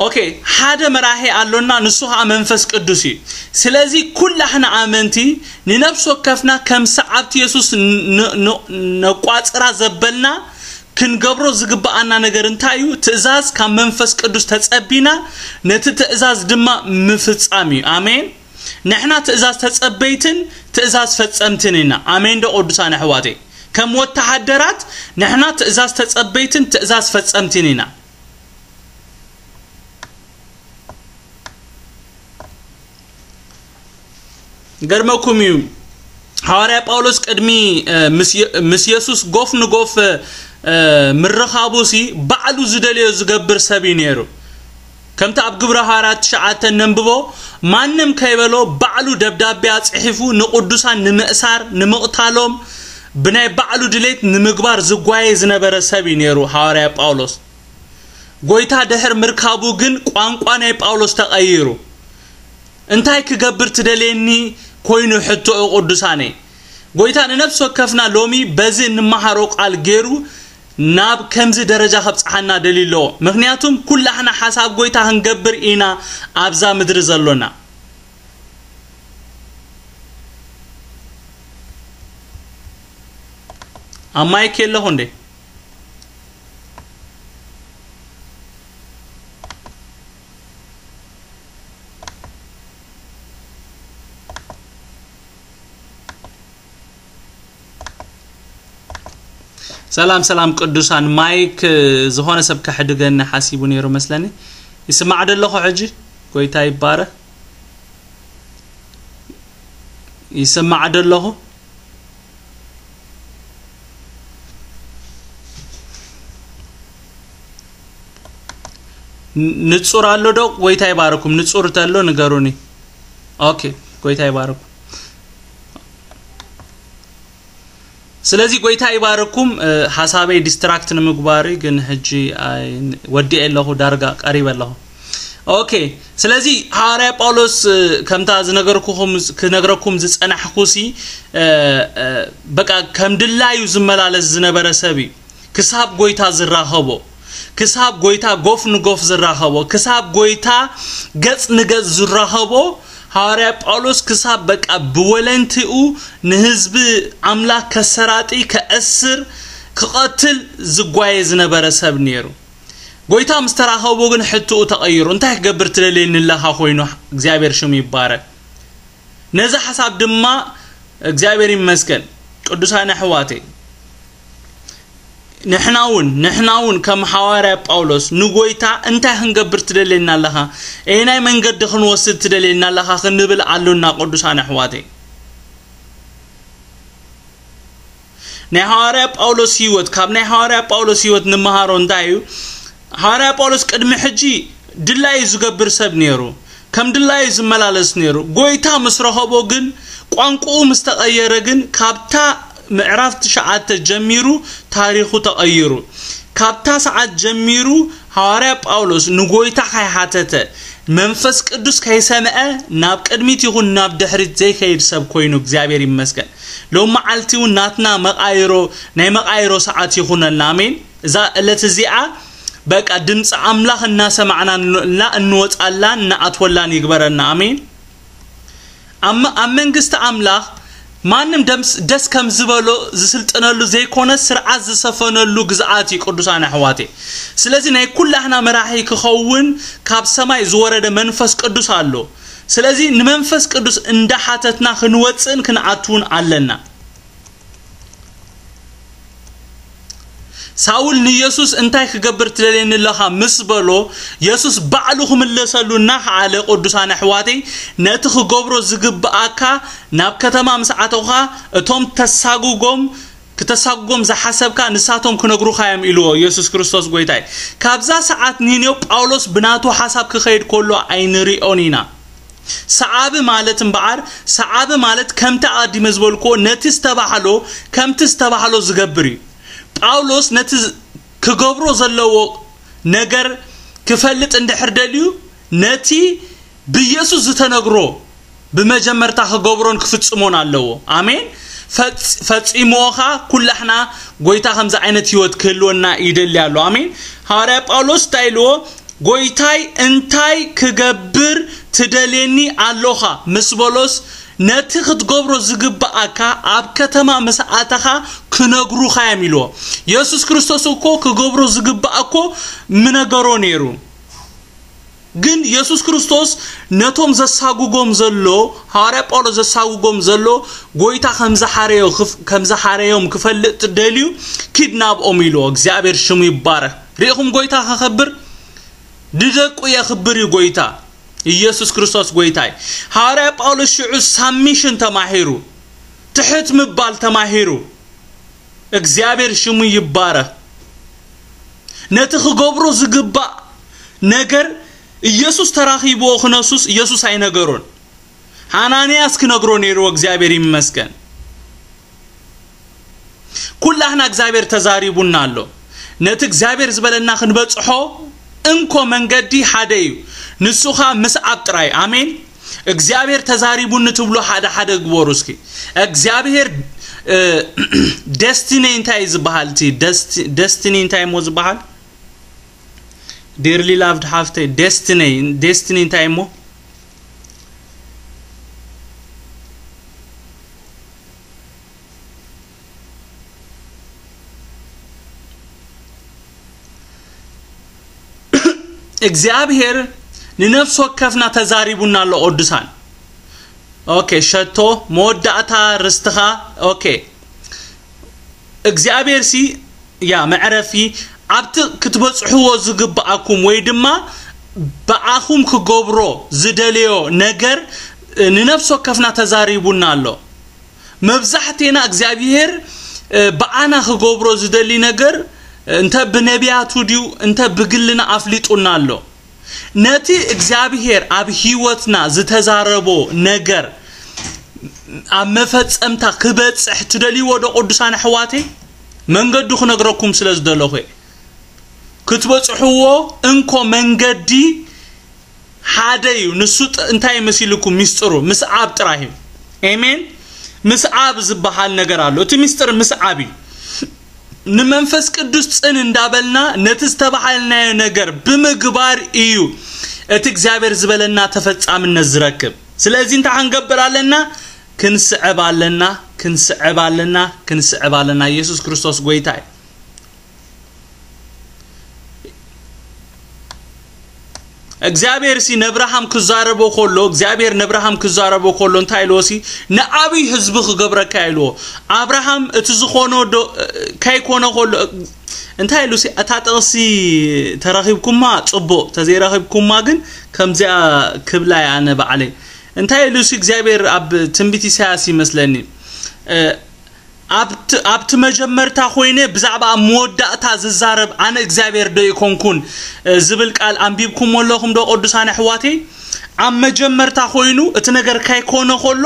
ኦኬ፣ ሓደ መራሒ ኣሎና፣ ንሱ ኸዓ መንፈስ ቅዱስ እዩ። ስለዚ ኩላሕና ኣመንቲ ንነፍሲ ወከፍና ከም ሰዓብቲ የሱስ ን- ን- ነቋጽራ ዘበልና ክንገብሮ ዝግብኣና ነገር እንታይ እዩ? ትእዛዝ ካብ መንፈስ ቅዱስ ተጸቢና ነቲ ትእዛዝ ድማ ምፍጻም እዩ። ኣሜን። ንሕና ትእዛዝ ተጸበይትን ትእዛዝ ፈጸምትን ኢና። ኣሜን ዶ ቅዱሳን ኣሕዋተይ? ከም ወተሃደራት ንሕና ትእዛዝ ተጸበይትን ትእዛዝ ፈጸምትን ኢና። ገርመኩም እዩ። ሃዋርያ ጳውሎስ ቅድሚ ምስ የሱስ ጎፍ ንጎፍ ምርኻቡ ሲ ባዕሉ ዝደለዮ ዝገብር ሰብ እዩ ነይሩ። ከምቲ ኣብ ግብረ ሃዋርያት ትሽዓተ ነንብቦ፣ ማንም ከይበሎ ባዕሉ ደብዳቤ ኣጽሒፉ ንቅዱሳን ንምእሳር ንምቕታሎም ብናይ ባዕሉ ድሌት ንምግባር ዝጓየ ዝነበረ ሰብ እዩ ነይሩ። ሃዋርያ ጳውሎስ ጎይታ ድሕር ምርካቡ ግን ቋንቋ ናይ ጳውሎስ ተቐይሩ። እንታይ ክገብር ትደልየኒ ኮይኑ ሕቶኡ ቅዱሳነይ። ጎይታ ንነፍሲ ወከፍና ሎሚ በዚ እንመሃሮ ቃል ገይሩ ናብ ከምዚ ደረጃ ከብጽሓና ደልዩ ኣለዎ። ምኽንያቱም ኩላሕና ሓሳብ ጎይታ ክንገብር ኢና ኣብዛ ምድሪ ዘሎና። ኣብ ማይክ የለኹ እንዴ? ሰላም ሰላም ቅዱሳን፣ ማይክ ዝኾነ ሰብ ከሕድገኒ ሓሲቡ ነይሩ መስለኒ። ይስማዕ ደለኹ ሕጂ? ጎይታ ይባረ። ይስማዕ ደለኹ? ንጹር ኣሎ ዶ? ጎይታ ይባረኩም። ንጹር ተሎ ንገሩኒ። ኦኬ፣ ጎይታ ይባረኩም። ስለዚ ጎይታ ይባረኩም። ሓሳበይ ዲስትራክት ንምግባር ግን ሕጂ ወዲኤ ኣለኹ፣ ዳርጋ ቀሪበ ኣለኹ። ኦኬ፣ ስለዚ ሃዋርያ ጳውሎስ ከምታ ዝነገርኩኹም ክነግረኩም ዝጸናሕኩሲ በቃ ከም ድላዩ ዝመላለስ ዝነበረ ሰብ እዩ። ክሳብ ጎይታ ዝራኸቦ፣ ክሳብ ጎይታ ጎፍ ንጎፍ ዝራኸቦ፣ ክሳብ ጎይታ ገጽ ንገጽ ዝራኸቦ፣ ሃዋርያ ጳውሎስ ክሳብ በቃ ብወለንትኡ ንህዝቢ ኣምላኽ ከሰራጢ፣ ከእስር፣ ክቐትል ዝጓየ ዝነበረ ሰብ ነይሩ። ጎይታ ምስ ተራኸቦ ግን ሕትኡ ተቐይሩ። እንታይ ክገብር ትደልየኒ ኣለኻ ኮይኑ እግዚኣብሔር ሽሙ ይባረክ። ነዚ ሓሳብ ድማ እግዚኣብሔር ይመስገን። ቅዱሳን ኣሕዋተይ፣ ንሕና እውን ንሕና እውን ከም ሃዋርያ ጳውሎስ ንጎይታ እንታይ ክንገብር ትደልየና ኣለኻ? ኣየናይ መንገዲ ክንወስድ ትደልየና ኣለኻ ክንብል ኣሎና። ቅዱሳን ኣሕዋተይ፣ ናይ ሃዋርያ ጳውሎስ ህይወት፣ ካብ ናይ ሃዋርያ ጳውሎስ ህይወት ንመሃሮ እንታይ እዩ? ሃዋርያ ጳውሎስ ቅድሚ ሕጂ ድላዩ ዝገብር ሰብ ነይሩ፣ ከም ድላዩ ዝመላለስ ነይሩ። ጎይታ ምስ ረኸቦ ግን፣ ቋንቋኡ ምስ ተቐየረ ግን፣ ካብታ ምዕራፍ ትሽዓተ ጀሚሩ ታሪኹ ተቐይሩ። ካብታ ሰዓት ጀሚሩ ሃዋርያ ጳውሎስ ንጎይታ ከይሓተተ፣ መንፈስ ቅዱስ ከይሰምዐ፣ ናብ ቅድሚት ይኹን ናብ ድሕሪት ዘይከይድ ሰብ ኮይኑ እግዚኣብሔር ይመስገን። ሎም መዓልቲ እውን ናትና መቓይሮ፣ ናይ መቓይሮ ሰዓት ይኹነልና። ኣሜን። እዛ ዕለት እዚኣ በቃ ድምፂ ኣምላኽ እናሰማዕና እንወፃላን እናኣትወላን ይግበረና። ኣሜን። ኣብ መ-፣ ኣብ መንግስቲ ኣምላኽ ማንም ደምስ ደስ ከም ዝበሎ ዝስልጥነሉ ዘይኮነ፣ ስርዓት ዝሰፈነሉ ግዝኣት እዩ፣ ቅዱሳን ኣሕዋቴ። ስለዚ ናይ ኩላህና መራሒ ክኸውን ካብ ሰማይ ዝወረደ መንፈስ ቅዱስ ኣሎ። ስለዚ ንመንፈስ ቅዱስ እንዳሓተትና ክንወፅእን ክንኣትውን ኣለና። ሳውል ንየሱስ፣ "እንታይ ክገብር ትደልየኒ ኣለኻ?" ምስ በሎ፣ የሱስ ባዕሉ ክምለሰሉ እናኸኣለ፣ ቅዱሳን ኣሕዋተይ፣ ነቲ ክገብሮ ዝግብኣካ ናብ ከተማ ምስ ኣተውኻ፣ እቶም ተሳጉጎም፣ ክተሳጉጎም ዝሓሰብካ ንሳቶም ክነግሩኻ እዮም፣ ኢልዎ የሱስ ክርስቶስ ጎይታይ። ካብዛ ሰዓት ንንዮ ጳውሎስ ብናቱ ሓሳብ ክኸይድ ከሎ ኣይንሪኦን ኢና። ሰዓቢ ማለት እምበኣር፣ ሰዓቢ ማለት ከምቲ ኣቐዲመ ዝበልክዎ ነቲ ዝተባህሎ ከምቲ ዝተባህሎ ዝገብር እዩ። ጳውሎስ ነቲ ዝ-፣ ክገብሮ ዘለዎ ነገር ክፈልጥ እንድሕር ደልዩ፣ ነቲ ብኢየሱስ ዝተነግሮ ብመጀመርታ ክገብሮን ክፍጽሞን ኣለዎ። ኣሜን። ፈጽ-፣ ፈጺምዎ ኸኣ ኩላሕና ጎይታ ከምዚ ዓይነት ህይወት ክህልወና ይደሊ ኣሎ። ኣሜን። ሃዋርያ ጳውሎስ እንታይ ኢልዎ? "ጎይታይ፣ እንታይ ክገብር ትደልየኒ ኣሎኻ?" ምስ በሎስ፣ "ነቲ ክትገብሮ ዝግብኣካ ኣብ ከተማ ምስ ኣተኻ ክነግሩኻ እዮም" ኢልዎ። የሱስ ክርስቶስ እኮ ክገብሮ ዝግባእ እኮ ምነገሮ ነይሩ። ግን የሱስ ክርስቶስ ነቶም ዘሳጉጎም ዘሎ፣ ሃዋርያ ጳውሎስ ዘሳጉጎም ዘሎ፣ ጎይታ ከም ዝሓረዮ ክፍ-፣ ከም ዝሓረዮም ክፈልጥ ደልዩ፣ "ኪድ ናብኦም" ኢልዎ። እግዚኣብሔር ሽሙ ይባረክ። ርኢኹም ጎይታ ከኸብር? ንደቁ የኽብር እዩ ጎይታ። ኢየሱስ ክርስቶስ ጎይታ እዩ። ሃዋርያ ጳውሎስ ሽዑ ሳብሚሽን ተማሂሩ፣ ትሕት ምባል ተማሂሩ። እግዚኣብሔር ሽሙ ይባረክ። ነቲ ክገብሮ ዝግባእ ነገር ኢየሱስ ተራኺብዎ ክነሱስ ኢየሱስ ኣይነገሮን። ሃናንያስ ክነግሮ ነይርዎ፣ እግዚኣብሔር ይመስገን። ኩላህና እግዚኣብሔር ተዛሪቡና ኣሎ። ነቲ እግዚኣብሔር ዝበለና ክንበጽሖ እንኮ መንገዲ ሓደ እዩ። ንሱ ኸኣ ምስዓብ ጥራይ። ኣሜን። እግዚኣብሔር ተዛሪቡኒ ትብሉ ሓደ ሓደ ግበሩ እስኪ። እግዚኣብሔር፣ እ፣ ደስቲኒ እንታይ እዩ ዝበሃል? እቲ ደስቲ-፣ ደስቲኒ እንታይ እሞ ዝበሃል? ዲርሊ ላቭድ ሓፍተይ፣ ደስቲኒ፣ ደስቲኒ እንታይ እሞ? እግዚኣብሔር ንነፍሲ ወከፍና ተዛሪቡና ኣሎ ቅዱሳን። ኦኬ፣ ሸቶ መወዳእታ ርስትኻ። ኦኬ፣ እግዚኣብሔር ሲ ያ መዕረፊ ኣብቲ ክትበጽሕዎ ዝግብኣኩም ወይ ድማ ብኣኹም ክገብሮ ዝደለዮ ነገር ንነፍሲ ወከፍና ተዛሪቡና ኣሎ። መብዛሕቴና እግዚኣብሔር፣ እ፣ ብኣና ክገብሮ ዝደሊ ነገር፣ እ፣ እንተ ብነቢያቱ ድዩ እንተ ብግልና ኣፍሊጡና ኣሎ። ነቲ እግዚኣብሔር ኣብ ህይወትና ዝተዛረቦ ነገር ኣብ መፈጸምታ ክበጽሕ ትደልይዎ ዶ ቅዱሳን ኣሕዋተይ? መንገዱ ክነግረኩም ስለ ዝደለኹ እየ። ክትበጽሕዎ እንኮ መንገዲ ሓደ እዩ። ንሱ ጥ-፣ እንታይ መሲልኩም ሚስጥሩ? ምስዓብ ጥራይ እዩ። ኤሜን። ምስዓብ ዝበሃል ነገር ኣሎ። እቲ ሚስጥር ምስዓብ እዩ። ንመንፈስ ቅዱስ ጽን እንዳበልና ነቲ ዝተባሃልናዮ ነገር ብምግባር እዩ እቲ እግዚኣብሔር ዝበለና ተፈጻምነት ዝረክብ። ስለዚ እንታይ ክንገብር ኣለና? ክንስዕብ ኣለና፣ ክንስዕብ ኣለና፣ ክንስዕብ ኣለና። ኢየሱስ ክርስቶስ ጎይታ እዩ። እግዚኣብሔር ሲ ነብርሃም ክዛረቦ ከሎ፣ እግዚኣብሔር ነብርሃም ክዛረቦ ከሎ እንታይ ኢልዎ ሲ? "ንዓብይ ህዝቢ ክገብረካ" ኢልዎ። ኣብርሃም እቲ ዝኾኖ ዶ-፣ ከይኮነ ከሎ እንታይ ኢሉ ሲ? እታ ጥቕሲ ተረኺብኩማ ጽቡቕ፣ ተዘይረኺብኩማ ግን ከምዚኣ ክብላ እየ ኣነ ባዕለይ። እንታይ ኢሉ ሲ እግዚኣብሔር ኣብ ትንቢት ኢሳያስ ይመስለኒ፣ እ፣ ኣብቲ፣ ኣብቲ መጀመርታ ኮይነ ብዛዕባ ኣብ መወዳእታ ዝዛረብ ኣነ እግዚኣብሔር ዶ ይኮንኩን፣ እ፣ ዝብል ቃል ኣንቢብኩም ኣለኹም ዶ ቅዱሳን ኣሕዋተይ? ኣብ መጀመርታ ኮይኑ እቲ ነገር ካይኮነ ከሎ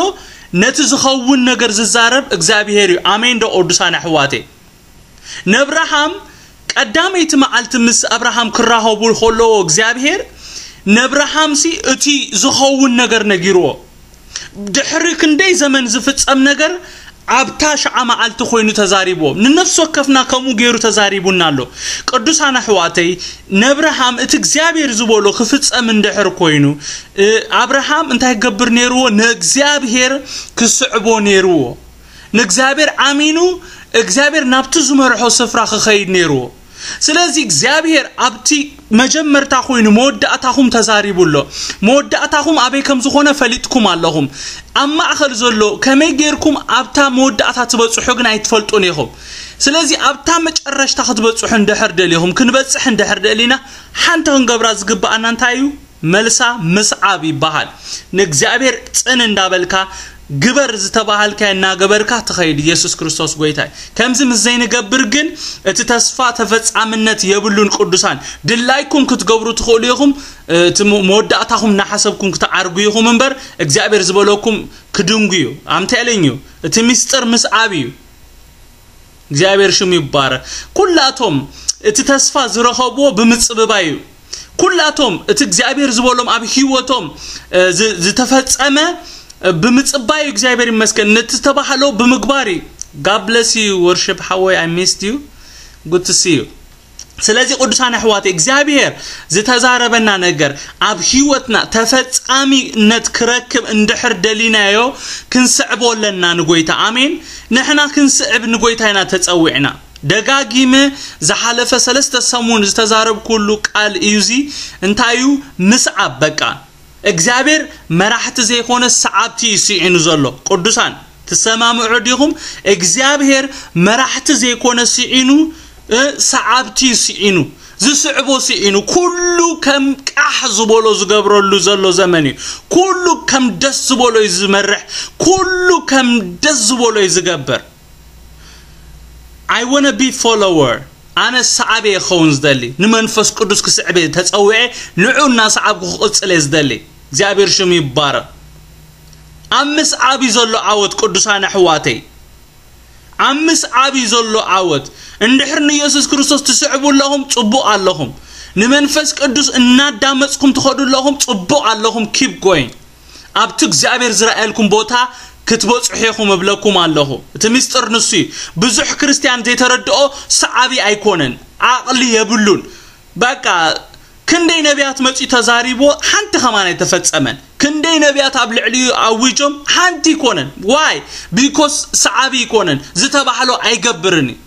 ነቲ ዝኸውን ነገር ዝዛረብ እግዚኣብሔር እዩ። ኣሜን ዶ ቅዱሳን ኣሕዋተይ? ነብርሃም ቀዳመይቲ መዓልቲ ምስ ኣብርሃም ክራኸቡ ከለዎ እግዚኣብሔር ነብርሃምሲ እቲ ዝኸውን ነገር ነጊርዎ። ድሕሪ ክንደይ ዘመን ዝፍጸም ነገር ኣብታ ሸዓ መዓልቲ ኮይኑ ተዛሪብዎም። ንነፍሲ ወከፍና ከምኡ ገይሩ ተዛሪቡና ኣሎ። ቅዱሳን ኣሕዋተይ፣ ነብርሃም እቲ እግዚኣብሔር ዝበሎ ክፍጸም እንድሕር ኮይኑ፣ እ፣ ኣብርሃም እንታይ ክገብር ነይርዎ? ንእግዚኣብሔር ክስዕቦ ነይርዎ። ንእግዚኣብሔር ኣሚኑ፣ እግዚኣብሔር ናብቲ ዝመርሖ ስፍራ ክኸይድ ነይርዎ። ስለዚ እግዚኣብሔር ኣብቲ መጀመርታ ኮይኑ መወዳእታኹም ተዛሪቡ ኣሎ። መወዳእታኹም ኣበይ ከም ዝኾነ ፈሊጥኩም ኣለኹም። ኣብ ማእኸል ዘሎ ከመይ ጌርኩም ኣብታ መወዳእታ ትበጽሑ ግን ኣይትፈልጡን ኢኹም። ስለዚ ኣብታ መጨረሽታ ክትበጽሑ እንድሕር ደሊኹም፣ ክንበጽሕ እንድሕር ደሊና፣ ሓንቲ ክንገብራ ዝግብኣና እንታይ እዩ? መልሳ ምስዓብ ይበሃል። ንእግዚኣብሔር ጽን እንዳበልካ ግበር ዝተባሃልካ እናገበርካ ትኸይድ። ኢየሱስ ክርስቶስ ጎይታ እዩ። ከምዚ ምስ ዘይንገብር ግን እቲ ተስፋ ተፈጻምነት የብሉን። ቅዱሳን ድላይኩም ክትገብሩ ትኽእሉ ኢኹም። እቲ ሞ-፣ መወዳእታኹም እናሓሰብኩም ክትዓርጉ ኢኹም እምበር እግዚኣብሔር ዝበለኩም ክድንጉ እዩ። ኣምተለኝ እዩ። እቲ ምስጢር ምስዓብ እዩ። እግዚኣብሔር ሽሙ ይባረክ። ኩላቶም እቲ ተስፋ ዝረኸብዎ ብምጽብባይ እዩ። ኩላቶም እቲ እግዚኣብሔር ዝበሎም ኣብ ህይወቶም፣ እ፣ ዝ-፣ ዝተፈጸመ፣ እ፣ ብምጽባይ እዩ። እግዚኣብሔር ይመስገን። ነቲ ዝተባህሎ ብምግባር እዩ። God bless you, worship ሓወይ, I missed you. Good to see you. ስለዚ ቅዱሳን ኣሕዋት፣ እግዚኣብሔር ዝተዛረበና ነገር ኣብ ህይወትና ተፈጻሚነት ክረክብ እንድሕር ደሊናዮ፣ ክንስዕቦ ኣለና ንጎይታ። ኣሜን። ንሕና ክንስዕብ ንጎይታ ኢና ተጸዊዕና። ደጋጊመ ዝሓለፈ ሰለስተ ሰሙን ዝተዛረብኩሉ ቃል እዩ እዚ። እንታይ እዩ? ምስዓብ። በቃ እግዚኣብሔር መራሕቲ ዘይኮነ ሰዓብቲ እዩ ስዒኑ ዘሎ። ቅዱሳን ትሰማምዑ ዲኹም? እግዚኣብሔር መራሕቲ ዘይኮነ ስዒኑ፣ እ፣ ሰዓብቲ እዩ ስዒኑ። ዝስዕቦ ስዒኑ። ኩሉ ከም ቃሕ ዝበሎ ዝገብረሉ ዘሎ ዘመን እዩ። ኩሉ ከም ደስ ዝበሎ እዩ ዝመርሕ። ኩሉ ከም ደስ ዝበሎ እዩ ዝገብር። I wanna be follower. ኣነ ሰዓቢ እየ ክኸውን ዝደሊ። ንመንፈስ ቅዱስ ክስዕብ እየ ተጸዊዐ። ንዑ እናሰዓብኩ ክቕጽል እየ ዝደሊ። እግዚኣብሔር ሽሙ ይባረክ። ኣብ ምስዓብ እዩ ዘሎ ዓወት፣ ቅዱሳን ኣሕዋተይ። ኣብ ምስዓብ እዩ ዘሎ ዓወት። እንድሕር ንኢየሱስ ክርስቶስ ትስዕቡ ኣለኹም፣ ጽቡቕ ኣለኹም። ንመንፈስ ቅዱስ እናዳመጽኩም ትኸዱ ኣለኹም፣ ጽቡቕ ኣለኹም። Keep going። ኣብቲ እግዚኣብሔር ዝረኣየልኩም ቦታ ክትበጽሑ ኢኹም እብለኩም ኣለኹ። እቲ ምስጢር ንሱ እዩ። ብዙሕ ክርስትያን ዘይተረድኦ ሰዓቢ ኣይኮነን። ዓቕሊ የብሉን። በቃ ክንደይ ነቢያት መጺኡ ተዛሪብዎ፣ ሓንቲ ከማን ኣይተፈጸመን። ክንደይ ነቢያት ኣብ ልዕሊኡ ኣዊጆም፣ ሓንቲ ኣይኮነን። Why? Because ሰዓቢ ኣይኮነን። ዝተባህሎ ኣይገብርን እዩ።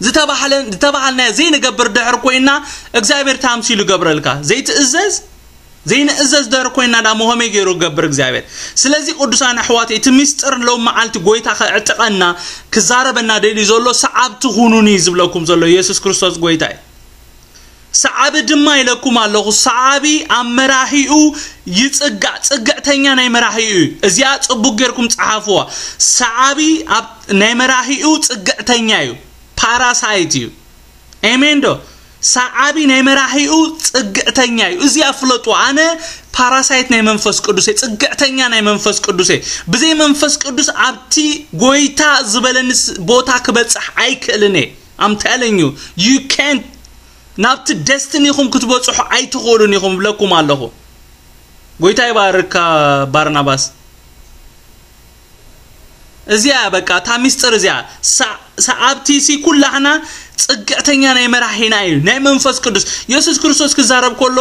ዝተባህለ-፣ ዝተባህልናዮ ዘይንገብር ድሕር ኮይና፣ እግዚኣብሔር ታምሲሉ ይገብረልካ። ዘይትእዘዝ፣ ዘይንእዘዝ ድሕር ኮይና ዳሞ ከመይ ገይሩ ገብር እግዚኣብሔር? ስለዚ ቅዱሳን ኣሕዋት፣ እቲ ምስጢር ሎም መዓልቲ ጎይታ ከዕጥቐና፣ ክዛረበና ደልዩ ዘሎ፣ ሰዓብቲ ኩኑኒ ዝብለኩም ዘሎ ኢየሱስ ክርስቶስ ጎይታ እዩ። ሰዓቢ ድማ ኢለኩም ኣለኹ። ሰዓቢ ኣብ መራሒኡ ይጽጋዕ፣ ጽግዕተኛ ናይ መራሒኡ እዩ። እዚኣ ጽቡቅ ጌርኩም ጸሓፍዋ። ሰዓቢ ኣብ ናይ መራሒኡ ጽግዕተኛ እዩ፣ ፓራሳይት እዩ። ኤሜን ዶ? ሰዓቢ ናይ መራሒኡ ጽግዕተኛ እዩ። እዚኣ ፍለጡ። ኣነ ፓራሳይት ናይ መንፈስ ቅዱስ እየ፣ ጽግዕተኛ ናይ መንፈስ ቅዱስ እየ። ብዘይ መንፈስ ቅዱስ ኣብቲ ጎይታ ዝበለኒ ስ-፣ ቦታ ክበጽሕ ኣይክእልን እየ። I'm telling you, you can't ናብቲ ደስቲኒኹም ክትበጽሑ ኣይትኽእሉን ኢኹም እብለኩም ኣለኹ። ጎይታ ይባርካ ባርናባስ። እዚኣ በቃ እታ ሚስጥር እዚኣ ሰ-፣ ሰዓብቲ ሲ ኩላህና ጽግዕተኛ ናይ መራሒና እዩ፣ ናይ መንፈስ ቅዱስ። ኢየሱስ ክርስቶስ ክዛረብ ከሎ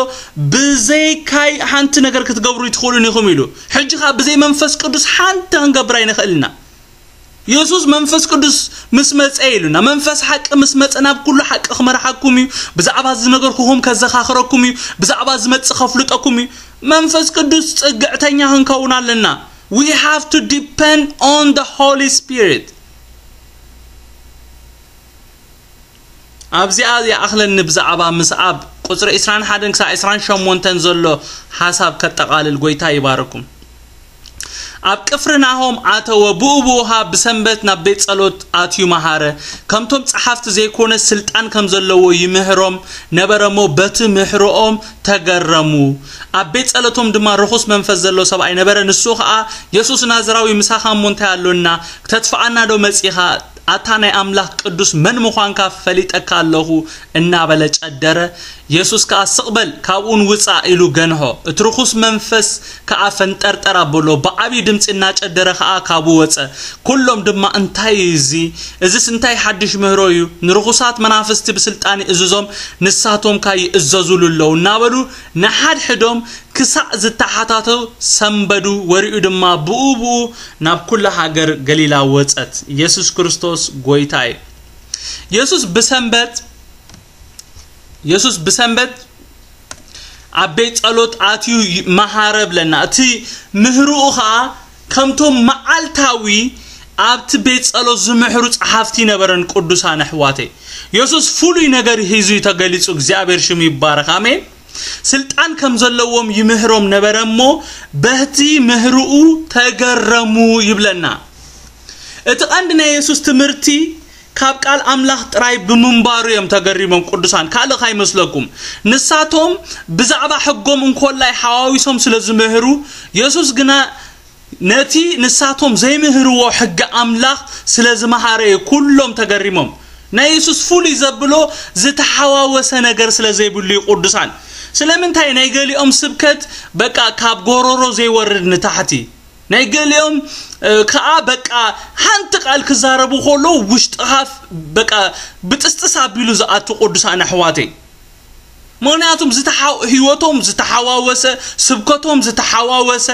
ብዘይካይ ሓንቲ ነገር ክትገብሩ ይትኽእሉን ኢኹም ኢሉ። ሕጂ ኸኣ ብዘይ መንፈስ ቅዱስ ሓንቲ ክንገብር ኣይንኽእልና። የሱስ መንፈስ ቅዱስ ምስ መጸ ኢሉና፣ መንፈስ ሓቂ ምስ መጸ ናብ ኩሉ ሓቂ ክመርሓኩም እዩ፣ ብዛዕባ ዝነገርኩኹም ከዘኻኽረኩም እዩ፣ ብዛዕባ ዝመጽእ ከፍልጠኩም እዩ። መንፈስ ቅዱስ ጽግዕተኛ ክንከውን ኣለና። We have to depend on the Holy Spirit. ኣብዚኣ ይኣኽለኒ ብዛዕባ ምስዓብ ቁጽሪ ዕስራን ሓደን ክሳዕ ዕስራን ሸሞንተን ዘሎ ሓሳብ ከጠቓልል። ጎይታ ይባርኩም። ኣብ ቅፍርናሆም ኣተወ። ብኡ ብውሃ ብሰንበት ናብ ቤት ጸሎት ኣትዩ መሃረ። ከምቶም ጸሓፍቲ ዘይኮነ ስልጣን ከም ዘለዎ ይምህሮም ነበረ እሞ በቲ ምህሮኦም ተገረሙ። ኣብ ቤት ጸሎቶም ድማ ርኹስ መንፈስ ዘሎ ሰብኣይ ነበረ። ንሱ ኸኣ፣ የሱስ ናዝራዊ ምሳኻ እሞ እንታይ ኣሎና? ክተጥፍኣና ዶ መጺኻ? ኣታ ናይ ኣምላኽ ቅዱስ መን ምዃንካ ፈሊጠካ ኣለኹ እናበለ ጨደረ። የሱስ ከኣ ስቕ በል ካብኡን ውጻእ ኢሉ ገንሖ። እቲ ርኹስ መንፈስ ከኣ ፈንጠርጠር ኣበሎ፣ ብዓብዪ ድምጺ እናጨደረ ከኣ ካብኡ ወጸ። ኩሎም ድማ እንታይ እዩ እዚ? እዝስ እንታይ ሓድሽ ምህሮ እዩ? ንርኹሳት መናፍስቲ ብስልጣን ይእዝዞም፣ ንሳቶም ከኣ ይእዘዙሉ ኣለዉ እናበሉ ንሓድሕዶም ክሳዕ ዝተሓታተው ሰንበዱ። ወሬኡ ድማ ብኡ ብኡ ናብ ኩላ ሃገር ገሊላ ወጸት። ኢየሱስ ክርስቶስ ጎይታ እዩ። ኢየሱስ ብሰንበት ኢየሱስ ብሰንበት ኣብ ቤት ጸሎት ኣትዩ መሃረ ብለና። እቲ ምህርኡ ኸኣ ከምቶም መዓልታዊ ኣብቲ ቤት ጸሎት ዝምሕሩ ጸሓፍቲ ነበረን። ቅዱሳን ኣሕዋተይ፣ ኢየሱስ ፍሉይ ነገር ሒዙ እዩ ተገሊጹ። እግዚኣብሔር ሽሙ ይባረኽ። ኣሜን። ስልጣን ከም ዘለዎም ይምህሮም ነበረ እሞ በቲ ምህርኡ ተገረሙ ይብለና። እቲ ቀንዲ ናይ የሱስ ትምህርቲ ካብ ቃል ኣምላኽ ጥራይ ብምንባሩ እዮም ተገሪሞም ቅዱሳን። ካልእ ካይመስለኩም። ንሳቶም ብዛዕባ ሕጎም እንኮላይ ሓዋዊሶም ስለ ዝምህሩ፣ የሱስ ግና ነቲ ንሳቶም ዘይምህርዎ ሕጊ ኣምላኽ ስለ ዝመሃረ እዩ ኩሎም ተገሪሞም። ናይ የሱስ ፍሉይ ዘብሎ ዝተሓዋወሰ ነገር ስለ ዘይብሉ እዩ ቅዱሳን። ስለምንታይ ናይ ገሊኦም ስብከት በቃ ካብ ጎሮሮ ዘይወርድ ንታሕቲ፣ ናይ ገሊኦም፣ እ፣ ከኣ በቃ ሓንቲ ቃል ክዛረቡ ከሎ ውሽጥኻ በቃ ብጥስጥስ ኣቢሉ ዝኣቱ ቅዱሳን ኣሕዋተይ። ምኽንያቱም ዝተሓ-፣ ህይወቶም ዝተሓዋወሰ፣ ስብከቶም ዝተሓዋወሰ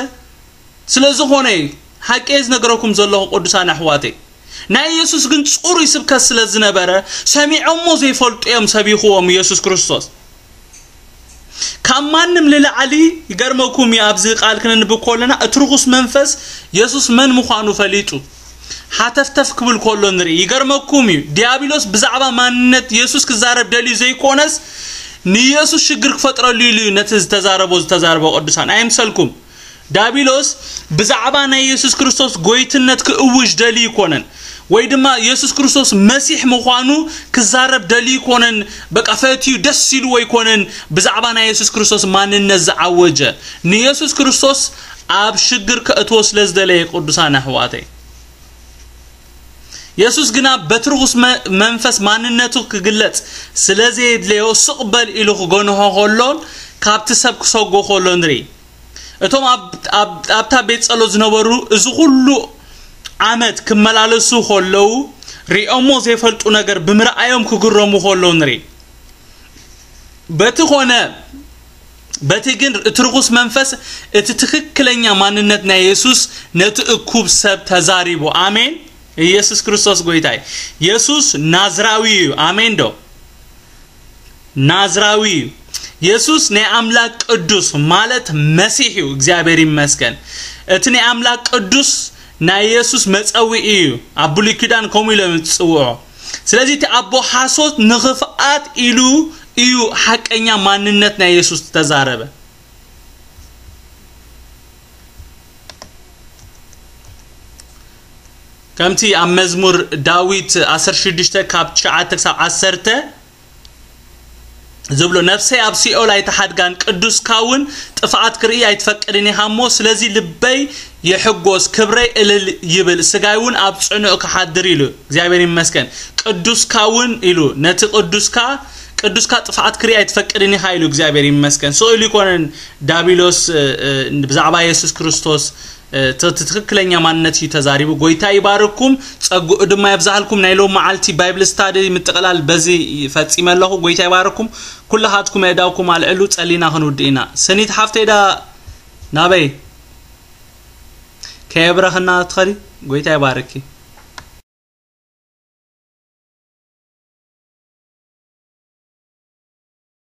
ስለ ዝኾነ እዩ። ሓቂ እየ ዝነግረኩም ዘለኹ ቅዱሳን ኣሕዋተይ። ናይ ኢየሱስ ግን ጽሩይ ስብከት ስለ ዝነበረ ሰሚዖሞ ዘይፈልጡ እዮም ሰቢኽዎም ኢየሱስ ክርስቶስ። ካብ ማንም ልላዕሊ ይገርመኩም እዩ። ኣብዚ ቃል ክንንብብ ከለና እቲ ርኹስ መንፈስ የሱስ መን ምዃኑ ፈሊጡ ሓተፍተፍ ክብል ከሎ ንርኢ። ይገርመኩም እዩ። ዲያብሎስ ብዛዕባ ማንነት የሱስ ክዛረብ ደልዩ ዘይኮነስ ንየሱስ ሽግር ክፈጥረሉ ኢሉ እዩ ነቲ ዝተዛረቦ ዝተዛረቦ ቅዱሳን። ኣይምሰልኩም። ዳቢሎስ ብዛዕባ ናይ የሱስ ክርስቶስ ጎይትነት ክእውጅ ደልዩ ይኮነን፣ ወይ ድማ የሱስ ክርስቶስ መሲሕ ምዃኑ ክዛረብ ደልዩ ይኮነን። በቃ ፈትዩ ደስ ኢልዎ ይኮነን ብዛዕባ ናይ የሱስ ክርስቶስ ማንነት ዝዓወጀ። ንየሱስ ክርስቶስ ኣብ ሽግር ከእትዎ ስለ ዝደለየ ቅዱሳን ኣሕዋተይ። የሱስ ግና በቲ ርኹስ መ-፣ መንፈስ ማንነቱ ክግለጽ ስለ ዘየድለዮ ስቕ በል ኢሉ ክገንሖ ከሎን ካብቲ ሰብ ክሰጎ ከሎ ንርኢ። እቶም ኣብ-፣ ኣብ-፣ ኣብታ ቤት ጸሎት ዝነበሩ እዚ ኩሉ ዓመት ክመላለሱ ከለዉ ሪኦሞ ዘይፈልጡ ነገር ብምርኣዮም ክግረሙ ከለዉ ንርኢ። በቲ ኾነ በቲ ግን እቲ ርኹስ መንፈስ እቲ ትኽክለኛ ማንነት ናይ የሱስ ነቲ እኩብ ሰብ ተዛሪቡ። ኣሜን። ኢየሱስ ክርስቶስ ጎይታ እዩ። የሱስ ናዝራዊ እዩ። ኣሜን ዶ? ናዝራዊ እዩ። የሱስ ናይ ኣምላክ ቅዱስ ማለት መሲሕ እዩ። እግዚኣብሔር ይመስገን። እቲ ናይ ኣምላክ ቅዱስ ናይ የሱስ መጸውዒ እዩ። ኣብ ብሉይ ኪዳን ከምኡ ኢሎም ዝጽውዖ። ስለዚ እቲ ኣቦ ሓሶት ንኽፍኣት ኢሉ እዩ ሓቀኛ ማንነት ናይ የሱስ ዝተዛረበ። ከምቲ ኣብ መዝሙር ዳዊት ዓሰርተ ሽዱሽተ ካብ ትሽዓተ ክሳብ ዓሰርተ ዝብሎ፣ "ነፍሰይ ኣብ ሲኦል ኣይትሓድጋን፣ ቅዱስካ እውን ጥፍኣት ክርኢ ኣይትፈቅድን ኢኻ እሞ፣ ስለዚ ልበይ ይሕጎስ፣ ክብረይ እልል ይብል፣ ስጋይ እውን ኣብ ጽኑዕ ክሓድር" ኢሉ። እግዚኣብሔር ይመስገን። ቅዱስካ እውን ኢሉ፣ ነቲ ቅዱስካ፣ ቅዱስካ ጥፍኣት ክርኢ ኣይትፈቅድን ኢኻ ኢሉ። እግዚኣብሔር ይመስገን። ስቕ ኢሉ ይኮነን ዳቢሎስ፣ እ፣ እ፣ ብዛዕባ የሱስ ክርስቶስ፣ እ፣ ት-፣ ት-፣ ትኽክለኛ ማንነት እዩ ተዛሪቡ። ጎይታ ይባርኩም፣ ጸግኡ ድማ የብዛሃልኩም። ናይ ሎም መዓልቲ ባይብል ስታዲ ምጥቕላል በዚ ፈጺመ ኣለኹ። ጎይታ ይባርኩም። ኩላኻትኩም ኣእዳውኩም ኣልዕሉ፣ ጸሊና ክንውድእ ኢና። ሰኒት ሓፍተይ ዳ ናበይ ከየብረኽና ትኸዲ? ጎይታ ይባርኪ።